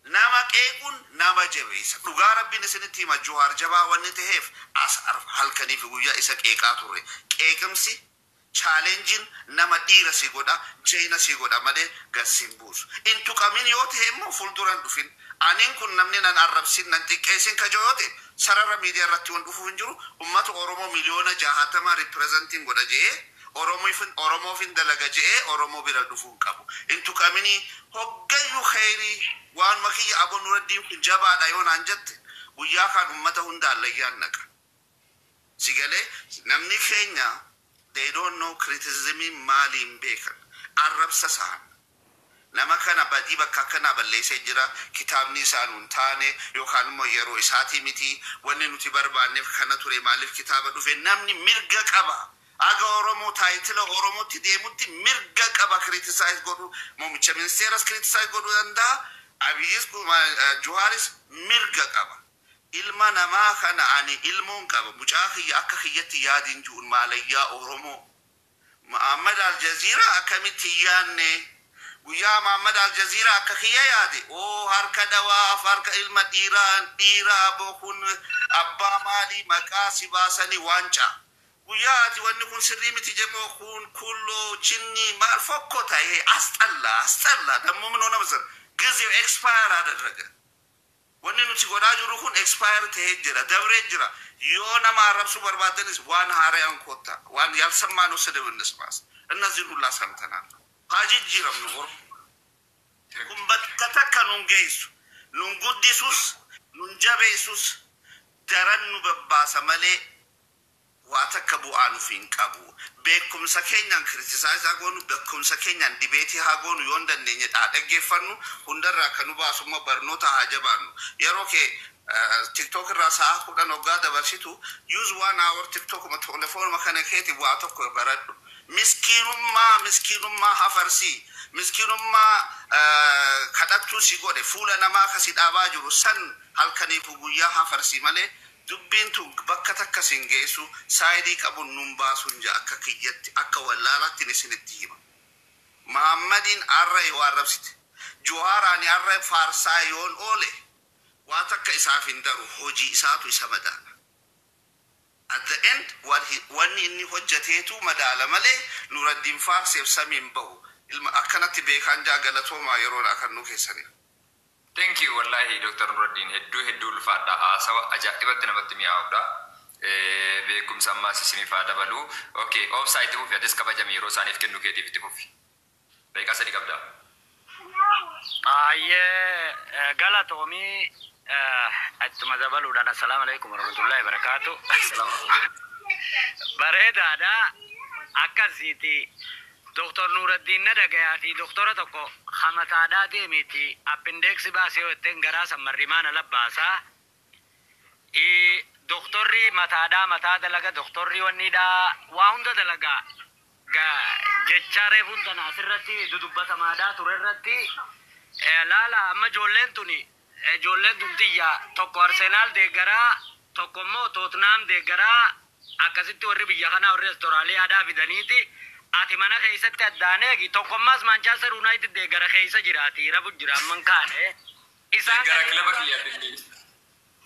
nama qeequun nama jabeessa. Dhugaa Rabbiin isinitti hima, Juhaar jabaa wanni ta'eef as halkanii fi guyyaa isa qeeqaa turre. Qeeqamsi, challengeiin nama dhiira si godha, jeena si godha malee gad sin buusu. In tuqamin yoo ta'e immoo fuulduran dhufin. Aniin kun namni nan arrabsin, nan xiqqeessin kajoo yoo ta'e, sarara miidiyaa irratti waan dhufuuf hin jiru. Ummata Oromoo miliyoona 60 representiin godha je'ee, Oromoofin dalaga je'ee, Oromoo bira dhufuu hin qabu. In tuqaminii hoggayyuu kheyrii waanuma kiyya Abo Nuraddiin kun jabaadha yoo naan jette, guyyaa kaan ummata hunda allayyaan naqa. Si galee? Namni keenya they don't know, criticism maaliin beekan, arrabsa isaan. Nama kana badii bakka akkanaa balleessee jira, kitaabni isaa nuun taane yookaan immoo yeroo isaatii miti, wanni nuti barbaanneef kana ture, maaliif kitaaba dhufe? Namni mirga qaba. Aga Oromoo title Oromootti deemutti mirga qaba criticize godhu. Muummicha ministeeras criticize godhuu danda'a. Abiyyis, Juhaaris mirga qaba. Ilma namaa kana ani ilmoon qaba. Mucaa kiyya akka kiyyatti yaadiin ji'uun maalayyaa Oromoo. Muhammad Aljazeera akkamitti hin yaadne? Guyyaa Muhammad Aljazeera akka kiyya yaade, oo harka dhawaaf, harka ilma dhiiraa, dhiiraa bokun abbaa maalii maqaa si baasanii waancaa. Guyyaa ati wanni kun sirrii miti jedhu, kun kulloo jinni maal fokkota፣ ይሄ አስጠላ አስጠላ። ደግሞ ምን ሆነ መሰለህ? ጊዜው expire አደረገ። Wanni nuti godhaa jirru kun expire ta'ee jira, dabree jira. Yoo nama arrabsuu barbaadanis waan haaraan kotta, waan ያልሰማነው ስድብ እንስማስ። እነዚህን ሁላ ሰምተናል። Haa jijjiiramnu. Kun bakka takka nun geessu, nun guddisus, nun jabeessus, daran nu babbaasa malee waa takka bu'aa nuuf hin qabu. Beekumsa keenyaan criticize haa goonu, beekumsa keenyaan debate haa goonu, yoo hin dandeenye dhaa dhaggeeffannu. Hundarraa kan nu baasu immoo barnoota haa jabaannu. Yeroo kee TikTok irraa sa'a 10 hoggaa dabarsitu, use one hour TikTokuma telefoonuma kana keeti waa tokko baradhu. Miskiinummaa, miskiinummaa hafarsii, miskiinummaa kadhattuu si godhe, fuula namaa kasi dhaabaa jiru san halkaniif guyyaa hafarsii malee dubbiin tun bakka takka sin geessu, saayidii qabuun nun baasuun jaa. Akka kiyyatti, akka wallaalaatti isinitti hima. Muhammadiin arra yoo arrabsite, Juhaaraani arra faarsaa yoon oole, waa takka isaaf hin daru, hojii isaatu isa madaala. At the end wanni inni hojjateetu madaala malee Nuraddiin faarseef samiin bahu. Ilma akkanatti beekaan jaa. Galatoomaa yeroo akannuu keessaniif. Thank you, wallahi Dr. Nuraddiin, hedduu hedduu ulfaadha. Haasawa ajaa'ibatti namatti mi'aawudha. Beekumsa ammaas isiniif haa dabalu. Okay, obsaa itti fufi, atis kabajame yeroo isaaniif kennu keetiif itti fufi. Daqiiqaa 3 qabda. Baay'ee galatoomii, ittuma dabaluudhaan, assalaamu alaikum warahmatullahi wabarakaatu. Bareedaadha, akkasiiti. Doktor Nuuraddiin na dhagayaati doktora tokko hamataadhaa deemiti appindeeksi baasee yoo jetteen garaa sammarrimaana labbaasaa. Doktorri mataadhaa mataa dalaga, doktorri wanniidhaa waa hunda dalaga. Jecha reefuun tana asirratti dudubbatamaadhaa ture irratti laala, amma ijoolleen tuni, ijoolleen tun tiyya tokko Arsenaal deeggaraa, tokko immoo Tottenham deeggaraa. Akkasitti warri biyya kanaa, warri Austraaliyaadhaa fidaniiti ati mana keessatti addaan eegi. Tokkommaas Manchester United deeggara, keessa jiraati, rafu jira amman kaane isaan Deeggara kilaba kiyyaa.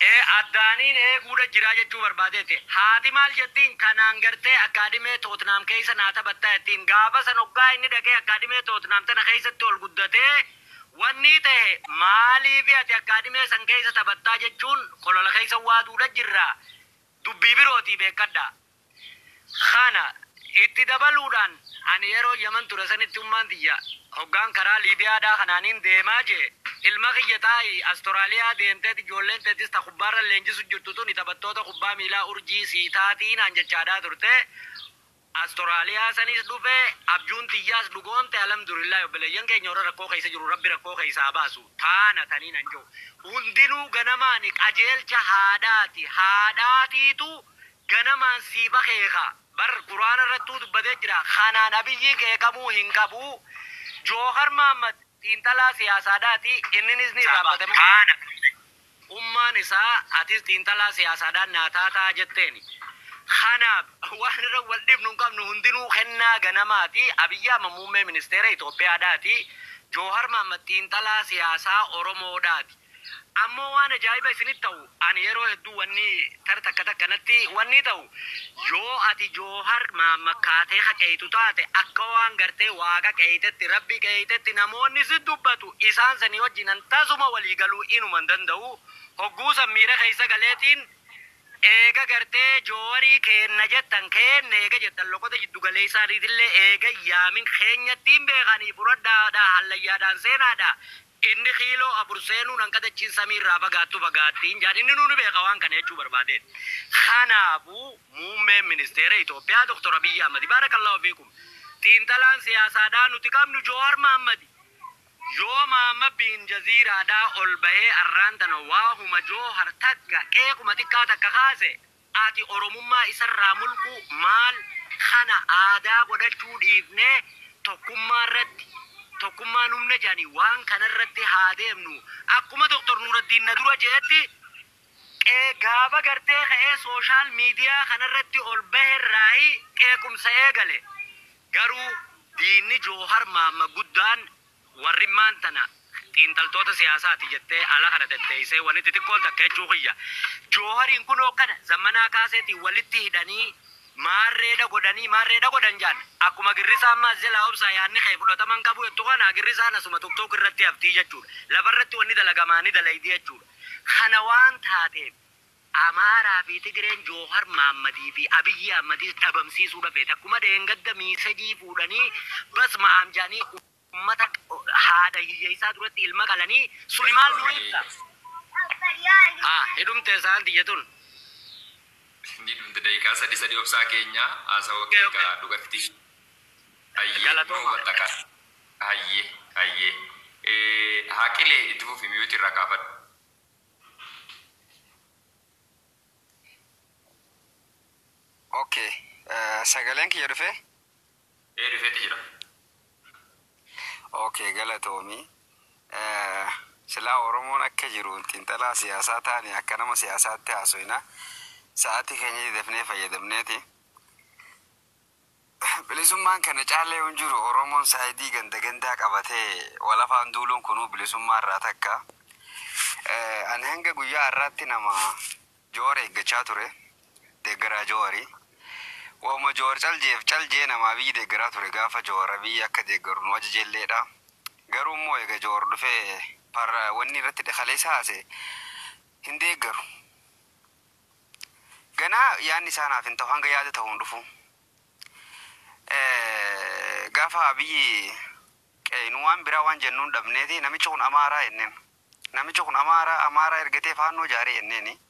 Ee, addaaniin eeguudha jira jechuu barbaadeeti. Haati maal jettiin? Kanaan gartee akaadimee Tottenham keessa naa taphattaa jettiin. Gaafa san hoggaa inni dhaqee akaadimee Tottenham tana keessatti ol guddatee wanni ta'e, maaliif ati akaadimee san keessa taphattaa jechuun kolola keessa waaduudha jirra. Dubbii birootii beekadha. Kana itti dabaluudhaan, ani yeroo Yaman ture sanitti ummaan tiyya hoggaan karaa Liibiyaadhaa kanaaniin deemaa jee, ilma kiyya taa'i, Asturaaliyaa deemteet ijoolleen teetis ta kubbaarra leenjisu jirtu tuni taphattoota kubbaa miilaa urjii sii taatii naan jechaadhaa turte. Asturaaliyaa sanis dhufe, abjuun tiyyaas dhugoomte, alhamdulillah. Obboleeyyan keenya warra rakkoo keessa jiru Rabbi rakkoo keessaa baasu taana taniin an jiru. Hundinuu ganamaan qajeelcha haadhaati. Haadhaatiitu ganamaan siifa keeka. Bar Quraana irrattuu dubbatee jira. Kanaan Abiyyi qeeqamuu hin qabu. Joohar Mahammad xiinxalaa siyaasaadhaati. Inninis ni irraanfatame. Ummaan isaa atis xiinxalaa siyaasaadhaan naa taataa jetteeni. Kanaaf waan irra wal dhibnu hin qabnu, hundinuu kennaa ganamaati. Abiyyi Ahmad muummee ministeera Itoophiyaadhaati. Joohar Mahammad xiinxalaa siyaasaa Oromoodhaati. Ammoo waan ajaa'iba isinitti ta'u, ani yeroo hedduu wanni tar takka takkanatti wanni ta'u, yoo ati Joohar Mahammad kaatee haqeeytu taate, akka waan gartee Waaqa qeeytetti, Rabbi qeeytetti namoonni si dubbatu. Isaan sanii wajjin tasuma walii galuu inuma hin danda'u. Hogguu san miira keessa galeetiin, eega gartee Joowarii keenna jettan, keenne eega jettan, loqota jiddu galeessaaniitillee eega yaamin keenyattiin beekanii fudhadhaadha, hallayyaadhaan seenaadha. Inni kiiloo 4 seenuun hanqatachiin samiirraa fagaattu fagaattiin jaan, inni nuuni beeka waan kana jechuu barbaadeen. Kanaafuu muummeen ministeera Itoophiyaa Doktor Abiyyi Ahmad, baarakallahu fiikum, xiinxalaan siyaasaadhaa nuti qabnu Joowar Mahammadi. Yoo Mahammad bin Jaziiraadhaa ol bahee arraan tana waahuma Joohar takka qeequma xiqqaa takka kaase, ati Oromummaa isarraa mulqu maal? Kana aadaa godhachuu dhiifnee tokkummaa irratti, tokkummaan humna jedhanii, waan kana irratti haa deemnu. Akkuma Doktor Nuuraddiin na dura jedhetti, gaafa gartee ka'ee social media kanarratti ol baherraayi qeequmsa eegale. Garuu diinni Joohar Mahamma guddaan warri maan tana xiinxaltoota siyaasaati jettee ala kana tetteessee wanni xixiqqoon takka jechuu kiyya. Joohariin kunoo kana zammanaa kaaseetiin walitti hidhanii maarreedha godhanii maarreedha godhan jaan. Akkuma girrisaan maas jalaa obsaa yaadni kee fudhataman qabu jettu kana, girrisaan asuma TikTok irratti haftii jechuudha. Lafarratti wanni dalagamaa ni dalaydi jechuudha. Kana waan taateef Amaaraa fi Tigireen Joohar Mahammadii fi Abiyyi Ahmadis dhabamsiisuu dhafeet akkuma dheengadda miisajii fuudhanii bas ma'aam jaanii ummata haadha hiyyeessaa duratti ilma qalanii suni maal nu ibsa? Haa, hidhumte isaan tiyya tun. Inni dhumte daqiiqaa 3 3 obsaa keenya haasawaa keekaa dhugatti. Hayyee. Galatooma. Hubatta kan. Hayyee, hayyee. Haaqilee, itti fufi, mute irraa kaafadhu. Okay. Sagaleen kiyya dhufe? Ee, dhufeeti jira. Okay, galatoomi. Silaa Oromoon akka jiru xiinxalaa siyaasaa taane akka nama siyaasaatti haasoyna. Sa'aatii keenya dafnee fayyadamneeti. Bilisummaan kana caalee hin jiru. Oromoon saayidii ganda gandaa qabatee walafaan duuluun kunuu bilisummaa irraa takka. Ani hanga guyyaa har'aatti nama Joowar eeggachaa ture. Deeggaraa Joowarii. Waanuma Joowar caljeef caljee namaa biyyi deeggaraa ture, gaafa Joowar biyyi akka deeggaru nu ajajelleedha. Garuu immoo eega Joowar dhufee parra wanni irratti kaleessa haase hin deeggaru. Ganaa yaadni isaa naaf hin ta'u, hanga yaada ta'uun dhufu. Gaafa biyyi qe'inu waan biraa waan jennuun dhabneeti namichi kun Amaaraa jenneen. Namichi kun Amaaraa, Amaaraa ergatee Faannoo jaaree jenneeni.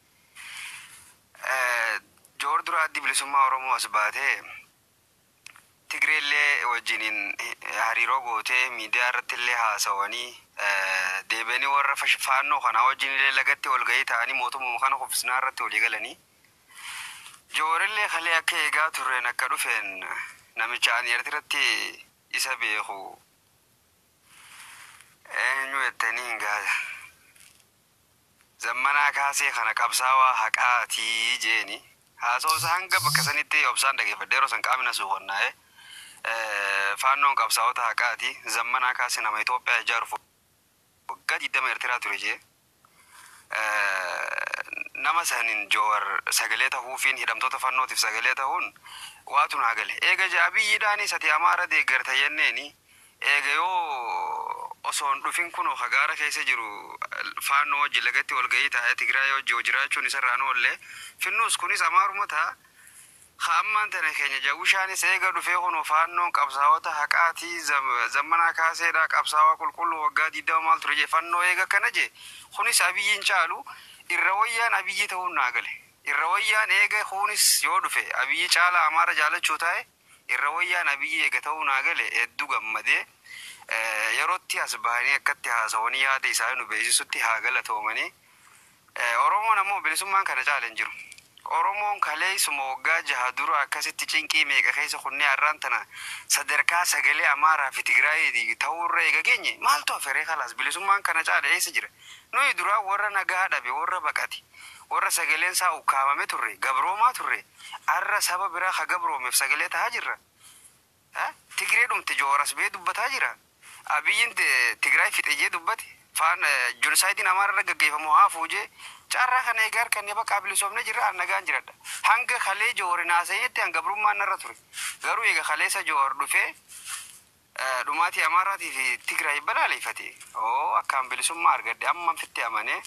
Joowar dura Addi Bilisummaa Oromoo as baatee Tigreellee wajjiniin hariiroo gootee miidiyaa irratti illee haasawanii deebi'anii warra faannoo kanaa wajjin illee lagatti walgahii ta'anii mootummaa kana kuffisnaa irratti walii galanii. Jawaarillee kalee akka eegaa turreen akka dhufeen namicha ani Eertiratti isa beeku eenyu jettanii hin gaasa. Zammanaa Kaasee kana qabsaawaa haqaatii jeeni. Haasawsa hanga bakka sanitti obsaan dhageeffadhe, yeroo san qaamni na suuqannaa'e. Faannoon qabsaa'ota haqaati. Zammanaa Kaasee nama Itoophiyaa ijaaruuf waggaa 20 Eertiraa ture jee. Nama sanin Joowar sagalee tahuufiin hidhamtoota fannootiif sagalee tahuun waatu naa gale. Eega Abiyyiidhaanis ati Amaara deeggarta jenneeni, eega yoo osoo hin dhufin kunoo hagaara keessa jiru faannoo wajji lagatti walgahii taa'ee Tigraay wajji jiraachuun isarraan oollee finnuus kunis Amaaruma ta'a. Ha ammaan tana keenya Jawwishaanis eega dhufee kunoo faannoon qabsaa'ota haqaatii, Zammanaa Kaaseedhaa qabsaawaa qulqulluu waggaa 20 maal ture jee, fannoo eega kana jee kunis Abiyyiin caalu, irra wayyaan Abiyyi ta'uun naa gale. Irra wayyaan eega kunis yoo dhufe Abiyyi caala Amaara jaalachuu taa'e, irra wayyaan Abiyyi eega ta'uu naa gale, hedduu gammadee yerootti as bahanii akkatti haasawanii yaada isaanii nu beeksisutti haa galatoomanii. Oromoon ammoo bilisummaan kana caala hin jiru. Oromoon kaleessuma waggaa 6 dura akkasitti cinqii meeqa keessa kunnee har'aan tana sadarkaa sagalee Amaaraa fi Tigraay ta'uurra eega geenye maaltu haferee? Kalaas bilisummaan kana caala eessa jira? Nuyi duraa warra nagaa dhabe, warra baqate, warra sagaleen isaa ukkaamame turre, gabroomaa turre, har'a saba biraa ka gabroomeef sagalee tahaa jirra. Tigree dhumte Jooras bee dubbataa jira. Abiyyiin Tigraay fixe jee dubbate. Faan genocide iin Amaara irra gaggeeffamu haa fuujee carraa kana egaa harkanne bakka bilisoomne jirra, an nagaan jiradha. Hanga kalee Joor naasayetti hanga gabrummaan narra ture. Garuu eega kaleessa Joor dhufee dhumaatii Amaaraatii fi Tigraay balaaleffate. Oo, akkaan bilisummaa argadde amma fitti amanee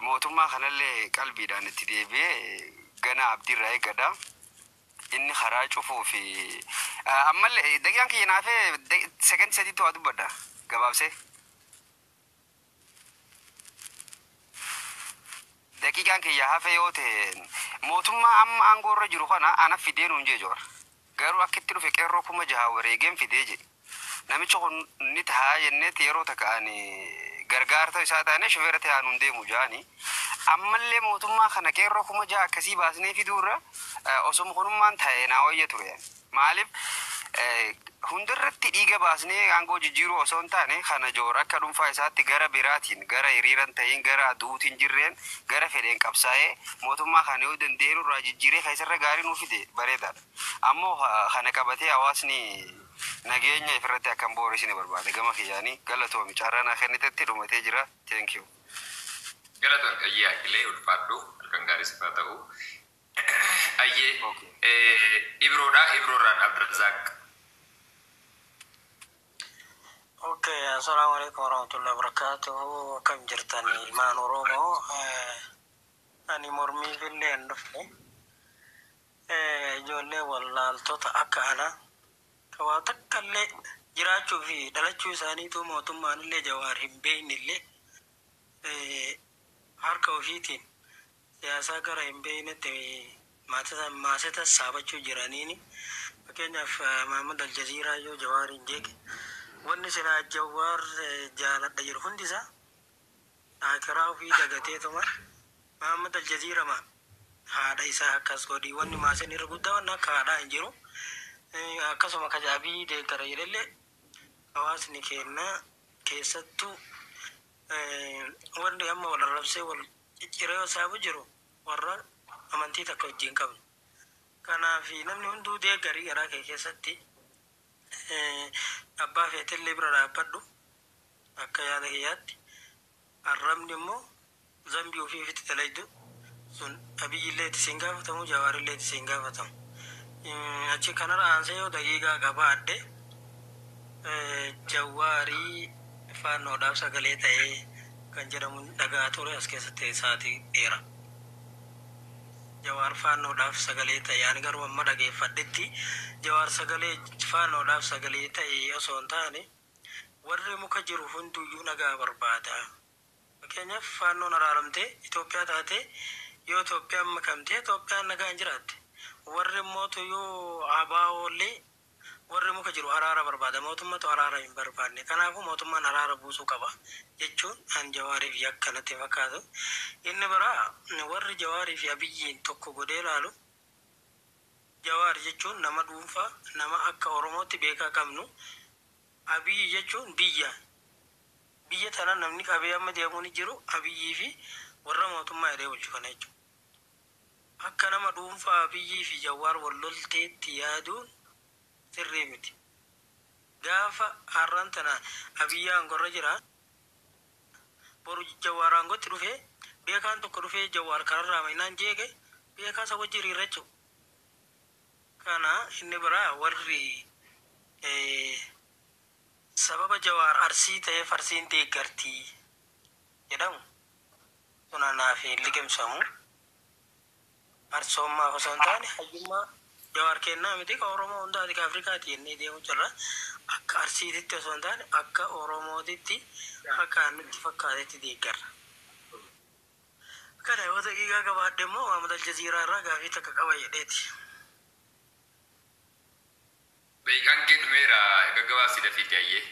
mootummaa kanallee qalbiidhaan itti deebi'ee gana abdiirraa eeggadha. Inni karaa cufuu fi ammallee daqiiqaan kiyya naafee sekondii sadiitti waa dubbadha gabaabsee. Daqiiqaan kiyya hafe yoo ta'e, mootummaa amma aangoo irra jiru kana ana fidee nuun jee Joora. Garuu akka itti dhufe qeerroo 6,000 wareegeen fidee jedhe. Namichi kun ni tahaa jenneetti yeroo takka ani gargaarta isaa taane shufeera ta'aa nuun deemu jaani. Ammallee mootummaa kana qeerroo 6,000 akkasii baasnee fiduurra osoma kunummaan ta'e naa wayya ture. Maaliif, hundarratti dhiiga baasnee aangoo jijjiiruu osoo hin taane, kana Joor akka dhuunfaa isaatti gara biraatiin, gara hiriiran ta'iin, gara duutiin jirreen, gara fedheen qabsaa'ee mootummaa kana yoo dandeenyu irraa jijjiiree keessarra gaarii nuu fide bareedaadha. Ammoo kana qabatee hawaasni nageenya ifirratti akka hin booresine barbaada gama kiyyaanii. Galatoomi, carraa naa kennitetti dhumatee jira. Thank you. Galatoon qayyee Akilee, ulfaadhu, halkan gaarii sifaa ta'u. Ayyee Ibroodha, Ibroorraan Abdirazaaq. Okay, assalamu alaikum warahmatullahi wabarakatuh. Akkam jirtan ilmaan Oromoo? Ani mormiif illee hin dhufne. Ijoollee wallaaltota akka ana ka waa takka illee jiraachuu fi dhalachuu isaaniitu mootummaan illee Jawaar hin beekne illee harka ofiitiin siyaasaa gara hin beeknetti maaseta saabachuu jiraniini. Fakkeenyaaf Mahamad Aljaziiraa yoo Jawaar hin jeeqe, wanni silaa Jawaar jaaladha jedhu hundi isaa akiraa ofii dagateetuma Mahamad Aljaziira ma haadha isaa akkas godhi, wanni maasin irra guddaa wanni akka haadhaa hin jiru. Akkasuma kajaabii deeggara jedhellee hawaasni keenya keessattuu wanni amma wal arrabsee wal cicciree saabu jiru warra amantii takka wajjin qabnu. Kanaaf namni hunduu deeggarii garaa kee keessatti abbaa feetellee bira dhaabbadhu, akka yaada kiyyaatti. Arrabni immoo zambii ofii ofitti dalagdu sun Abiyyillee itti siin gaafatamu, Jawaarillee itti siin gaafatamu. Achi kanarra aansee yoo daqiiqaa qabaadhe, Jawaarii faannoodhaaf sagalee ta'ee kan jedhamu dhagaa ture as keessatti sa'aatii dheera. Jawaar faannoodhaaf sagalee ta'e, ani garuu amma dhageeffadhetti Jawaar sagalee faannoodhaaf sagalee ta'e osoo hin taane, warri muka jiru hunduyyuu nagaa barbaada. Fakkeenyaaf faannoon araaramtee Itoophiyaa taatee yoo Itoophiyaan makamtee Itoophiyaan nagaan jiraatte. Warri immoo yoo ABOllee Warri muka jiru araara barbaada. Mootummatu araara hin barbaanne. Kanaafuu mootummaan araara buusuu qaba jechuun an Jawaariif yakka natti fakkaatu. Inni biraa, warri Jawaarii fi Abiyyiin tokko godhee ilaalu, Jawaar jechuun nama dhuunfaa, nama akka Oromootti beekaa qabnu. Abiyyi jechuun biyya. Biyya tana namni qabee amma deemuu ni jiru Abiyyii fi warra mootummaa jedhee bulchu kana jechuudha. Akka nama dhuunfaa Abiyyii fi Jawaar wal lolteetti yaaduun sirrii miti. Gaafa har'aan tana Abiyyi aangorra jira, boru Jawaar aangotti dhufee, beekaan tokko dhufee Jawaar kararraa mainaan jeeqe, beekaa isa wajji hiriira jechuudha. Kana inni biraa, warri sababa Jawaar Arsii ta'eef Arsiin deeggartii jedhamu sun anaaf hin liqimsamu. Arsoommaaf osoo hin taane hayyummaa Jawaar kennaa miti, ka Oromoo hundaati, ka Afrikaati jennee deemu jirra. Akka Arsiititti osoo hin taane akka Oromootitti, akka nutti fakkaatetti deeggarra. Kana yoo daqiiqaa qabaadhe immoo Maamud Aljaziiraa irraa gaafii takka qaba jedheeti. Beekaan kee dhumeera, gaggabaabsi dafiitti, ayyee.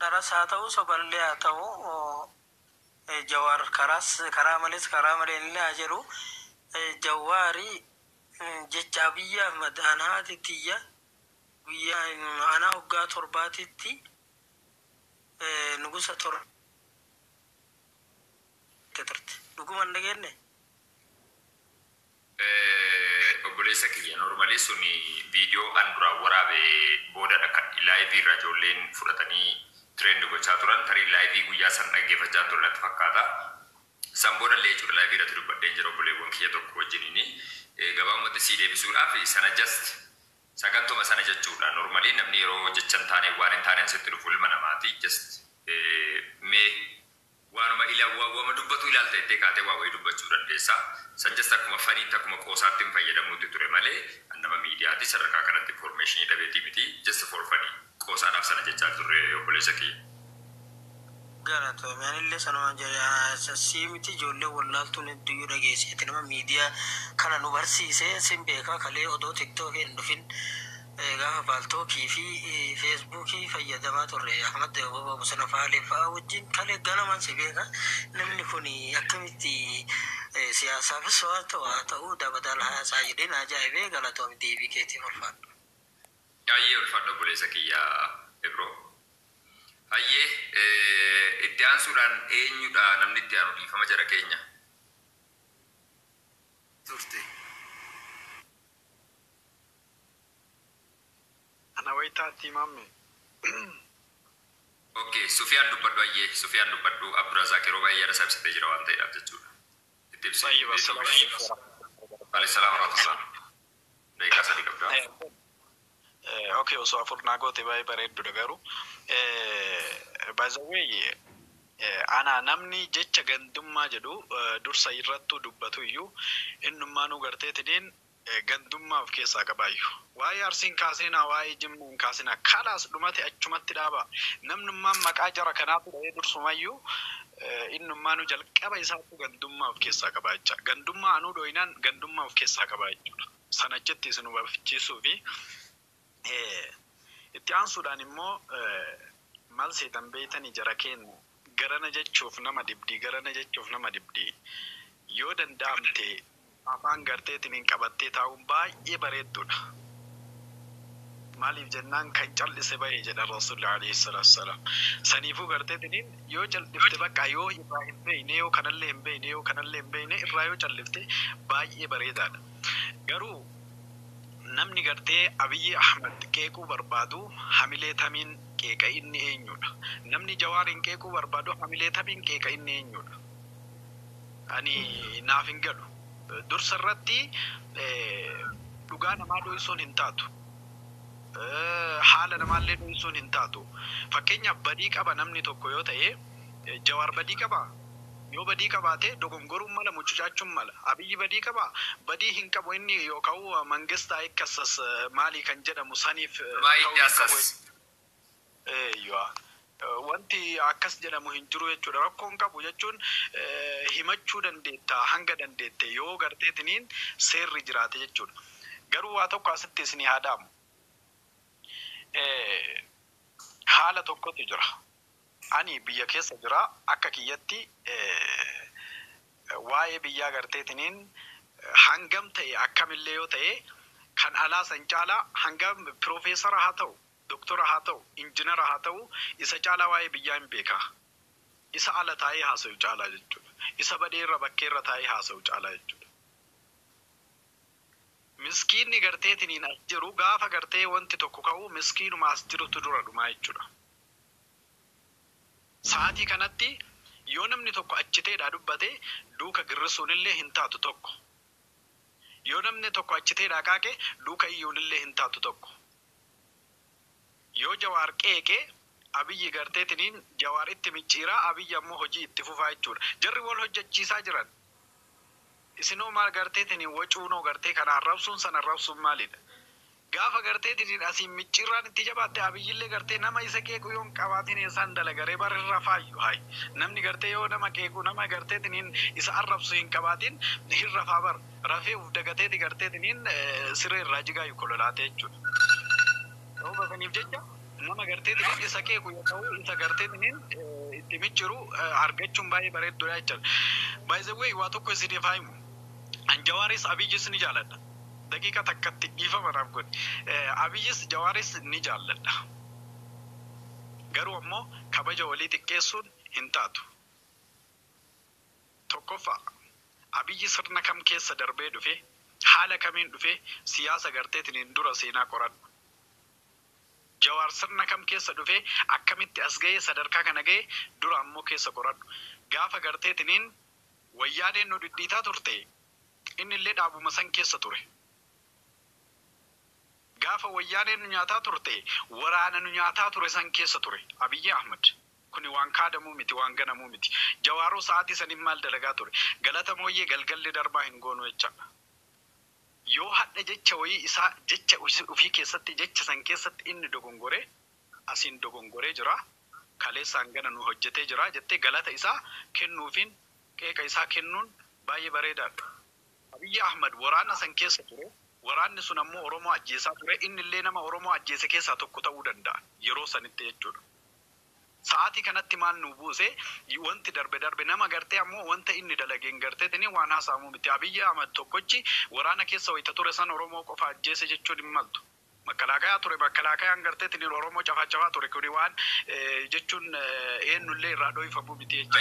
Dharas haa ta'u, soballee haa ta'u, Jawaar karaas karaa malees karaa malee illee haa jedhu, Jawaari jecha Abiyyi Ahmad "Anaa haati tiyya guyyaa anaa hoggaa 7titti nugusa turte." Dhuguma hin dhageenne? Obboleessa kiyya, normally suni viidiyoo an duraan waraabe boodadha kan live irra ijoolleen fudhatanii trend gochaa turan. Tarii live guyyaa san dhaggeeffachaa turan natti fakkaata. San booda illee jechuudha live irratti dubbadheen jira obboleewwan kiyya tokko wajjiniini. Gabaabumatti sii deebisuudhaaf, sana just sagantuma sana jechuudha. Normally namni yeroo jecha hin taane, waan hin taaneen sitti dhufu ilma namaati. Just mee waanuma ila waama dubbatu ilaalta jettee kaatee waa wayii dubbachuu dandeessa. San just akkuma funnytti, akkuma qoosaatti hin fayyadamuutti ture malee nama miidiyaati sadarkaa kanatti informationii dhabeetii miti. Just for funny, qoosaadhaaf sana jechaa turre, obboleessa kiyya. Galatoomi. Anillee sanumaan jedhe. Sii miti, ijoollee wallaaltuun hedduyyuu dhageesseeti. Nama miidiyaa kana nu barsiise sin beekaa. Kalee odoo TikTokii hin dhufin, gaafa Paltalkii fi Facebookii fayyadamaa turre, Ahmad Bosona Faalee fa'aa wajjin kalee ganamaan si beeka. Namni kun akkamitti siyaasaafis waan ta'u haa ta'u dabadal haasaa jedheen ajaa'ibee. Galatoomi, deebii keetiif ulfaadhu. Ayyee, ulfaadha obboleessa kiyya Ibro. Ayyee, itti aansuudhaan eenyudha namni itti aanu? Dhiifama jara keenya? Turte. Ana wayitaatti himamme. Okay, Sufiyaan dubbadhu. Ayyee, Sufiyaan dubbadhu. Abdurazaaq yeroo baay'ee yaada isaa ibsatee jira waan ta'eedhaaf jechuudha. Itti ibsi. طيب، السلام عليكم. Alayhi salaam wa rahmatullah. Daqiiqaa 3 qabda. Okay, osoo 4 naa goote baay'ee bareeddudha garuu. By the way, ana namni jecha gandummaa jedhu dursa irrattuu dubbatu iyyuu innummaanuu garteetiniin gandummaa of keessaa qabaayyuu. Waa'ee Arsiin kaasinaa, waa'ee Jimmaan kaasinaa, kalaas dhumate, achumatti dhaaba. Namnummaan maqaa jara kanaatu dha'ee dursumayyuu innummaanuu jalqaba isaatti gandummaa of keessaa qaba jecha. Gandummaa anuu dhooyinaan gandummaa of keessaa qaba jechuudha. Sanachitti isin hubachiisuu fi itti aansuudhaan immoo, maal seetan beeytanii, jara keenya, garana jechuuf nama dhibdii, garana jechuuf nama dhibdii, yoo danda'amte afaan garteetiin qabattee taa'uun baay'ee bareedduudha. Maaliif jennaan, kan callise bahe jedha Rasuulli alayhi salaatu wassalaam. Saniifuu garteetiin yoo callifte bakka yoo irraa hin beeyne, yoo kanallee hin beeyne, yoo kanallee hin beeyne, irraa yoo callifte baay'ee bareedaadha. Garuu namni gartee Abiyyi Ahmad qeequu barbaadu hamilee tamiin qeeqa, inni eenyudha? Namni Jawaariin qeequu barbaadu hamilee tamiin qeeqa, inni eenyudha? Ani naaf hin galu. Dursa irratti dhugaa namaa dho'isuun hin taatu. Haala namaallee dho'isuun hin taatu. Fakkeenyaaf, badii qaba namni tokko yoo ta'e, Jawaar badii qabaa? Yoo badii qabaate dogongoruun mala, mucucaachuun mala. Abiyyi badii qabaa? Badii hin qabu inni, yookaan mangistaa ikkasas maalii kan jedhamu saniif ta'uu hin qabu. Daasas. Eeyywa. Wanti akkas jedhamu hin jiru jechuudha. Rakkoon qabu jechuun himachuu dandeetta hanga dandeette, yoo garteetiniin seerri jiraate jechuudha. Garuu waa tokko asitti isinii haa dhaamu. Haala tokkotu jira. Ani biyya keessa jira, akka kiyyatti waa'ee biyyaa garteetiniin hangam ta'e, akkamillee yoo ta'e, kan alaa san caalaa, hangam piroofeesara haa ta'u, doktora haa ta'u, injinara haa ta'u, isa caalaa waa'ee biyyaa hin beekaa. Isa ala taa'ee haasa'u caalaa jechuudha. Isa badeerra bakkeerra taa'ee haasa'u caalaa jechuudha. Miskiinni garteetiniin as jiru gaafa gartee wanti tokko ka'u, miskiinuma as jirutu dura dhumaa jechuudha. Sa'aatii kanatti yoo namni tokko achiteedhaa dubbate, duuka girrisuunillee hin taatu tokko. Yoo namni tokko achiteedhaa qaaqe, duuka iyyuunillee hin taatu tokko. Yoo Jawaar qeeqee, Abiyyi garteetiniin Jawaar itti micciiraa, Abiyyi ammoo hojii itti fufaa jechuudha. Jarri wal hojjechiisaa jiran. Isinoo maal garteetiniin wacuunoo gartee kana arrabsuun sana arrabsuun maalidha? Gaafa garteetiniin asiin micciirraan itti jabaatte, Abiyyillee gartee nama isa qeequ yoon qabaatin eessaan dalagaree barirra faayyu hayi. Namni gartee yoo nama qeequ, nama garteetiniin isa arrabsu hin qabaatin, hin rafaa bar. Rafee uf dagateeti garteetiniin siree irraa jigaayu kololaate jechuudha. Sababa saniif jecha nama garteetiniin isa qeequ yoo ta'u, isa garteetiniin itti micciru argachuun baay'ee bareedduudha jechuudha. By the way, waa tokko isiniif haa himu. An Jawaaris Abiyyis ni jaaladha. Daqiiqa takkatti dhiifama naaf godhi. Abiyyis Jawaaris ni jaalladha. Garuu ammoo kabaja walii xiqqeessuun hin taatu. Tokkoffaa, Abiyyi sirna kam keessa darbee dhufe, haala kamiin dhufe, siyaasa garteetiniin dura seenaa qoradhu. Jawaar sirna kam keessa dhufe, akkamitti as ga'ee, sadarkaa kana ga'e, dura ammoo keessa qoradhu. Gaafa garteetiniin Wayyaaneen nu dhidhiitaa turte, inni illee dhaabuma san keessa ture. Gaafa Wayyaaneen nu nyaataa turte, waraana nu nyaataa ture san keessa ture Abiyyi Ahmad. Kuni waan kaadamuu miti, waan ganamuu miti. Jawaaroo sa'aatii saniin maal dalagaa ture? Galata mooyyee galgalli darbaa hin goonu jechaadha. Yoo hadha jecha wayii isaa, jecha ufii keessatti, jecha san keessatti inni dogongoree, asiin dogongoree jira, kaleessaan gana nu hojjetee jira jettee galata isaa kennuufiin, qeeqa isaa kennuun baay'ee bareedaadha. Abiyyi Ahmad waraana san keessa ture, waraanni sun ammoo Oromoo ajjeesaa ture, inni illee nama Oromoo ajjeese keessaa tokko ta'uu danda'a yeroo sanitti jechuudha. Sa'aatii kanatti maal nu buuse? Wanti darbe darbe, nama gartee ammoo wanta inni dalageen garteetini waan haasa'amuu miti. Abiyyi Ahmad tokkochi waraana keessa wayita ture san Oromoo qofa ajjeese jechuun hin maltu. Makkalaakayaa ture, makkalaakayaan garteetini Oromoo cafacafaa ture, kuni waan jechuun eenyullee irraa dhohifamuu miti jecha.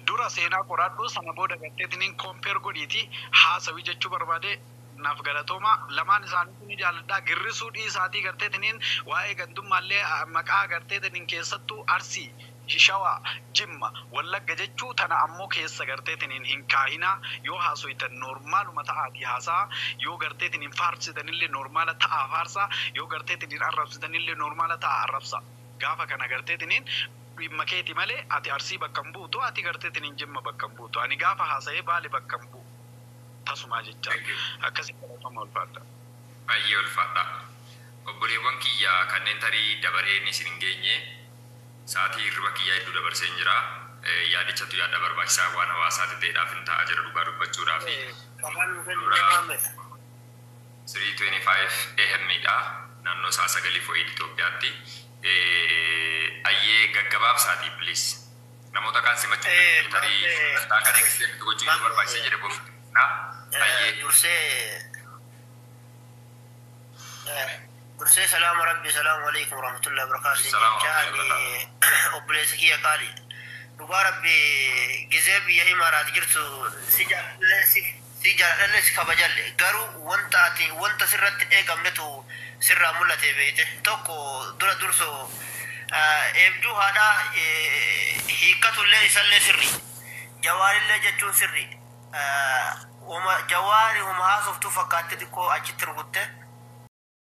Dura seenaa qoradhu, sana booda garteetiniin compare godhiiti haasawi jechuu barbaade. Naaf galatooma, lamaan isaaniitu ni jaalladha. Girrisuu dhiisaatii garteetiniin waa'ee gandummaallee maqaa garteetiniin keessattuu Arsii, Shawaa, Jimma, Wallagga jechuu tana ammoo keessa garteetiniin hin kaahinaa. Yoo haasoytan normaaluma ta'aatii haasaa, yoo garteetiniin faarsitanillee normaala ta'aa faarsaa, yoo garteetiniin arrabsitanillee normaala ta'aa arrabsaa. Gaafa kana garteetiniin dhimma keeti malee ati Arsii bakka hin buutu, ati garteetiniin Jimma bakka hin buutu, ani gaafa haasa'ee Baale bakka hin bu'u tasumaa jecha. Akkasii, galatoma, ulfaadha. Baay'ee ulfaadha. Obboleewwan kiyya kanneen tarii dabareen isin hin geenye, sa'aatii hirriba kiyyaa hedduu dabarseen jira. Yaadichatu yaada barbaachisaa waan hawaasaati ta'eedhaaf hin ta'a jira dhugaa dubbachuudhaaf. Afaan nu kennu. 3:25 AM dha. Naannoo sa'a 9 fo'ii Itoophiyaatti. Ayyee, gaggabaabsaatii please. Namoota kaan simachuu tarii sagantaa kana extend gochuu yoo barbaachise jedhe boru. Ayyee. Dursee salaama rabbi, salaamu alaikum warahmatullahi wabarakatuh. Salaam. Jecha ani obboleessa kiyya qaali, dhugaa rabbi, gizee biyya Imaaraat jirtu si jaaladhallee, si jaaladhallee, si kabajalle, garuu wanta ati wanta sirratti eegamnetu sirraa mul'ate beeyte. Tokko dura durso eebduu haadhaa hiikkatullee isallee sirri, Jawaarillee jechuun sirri. Jawaari huma haasoftuu fakkaatti xiqqoo achitti rukutte.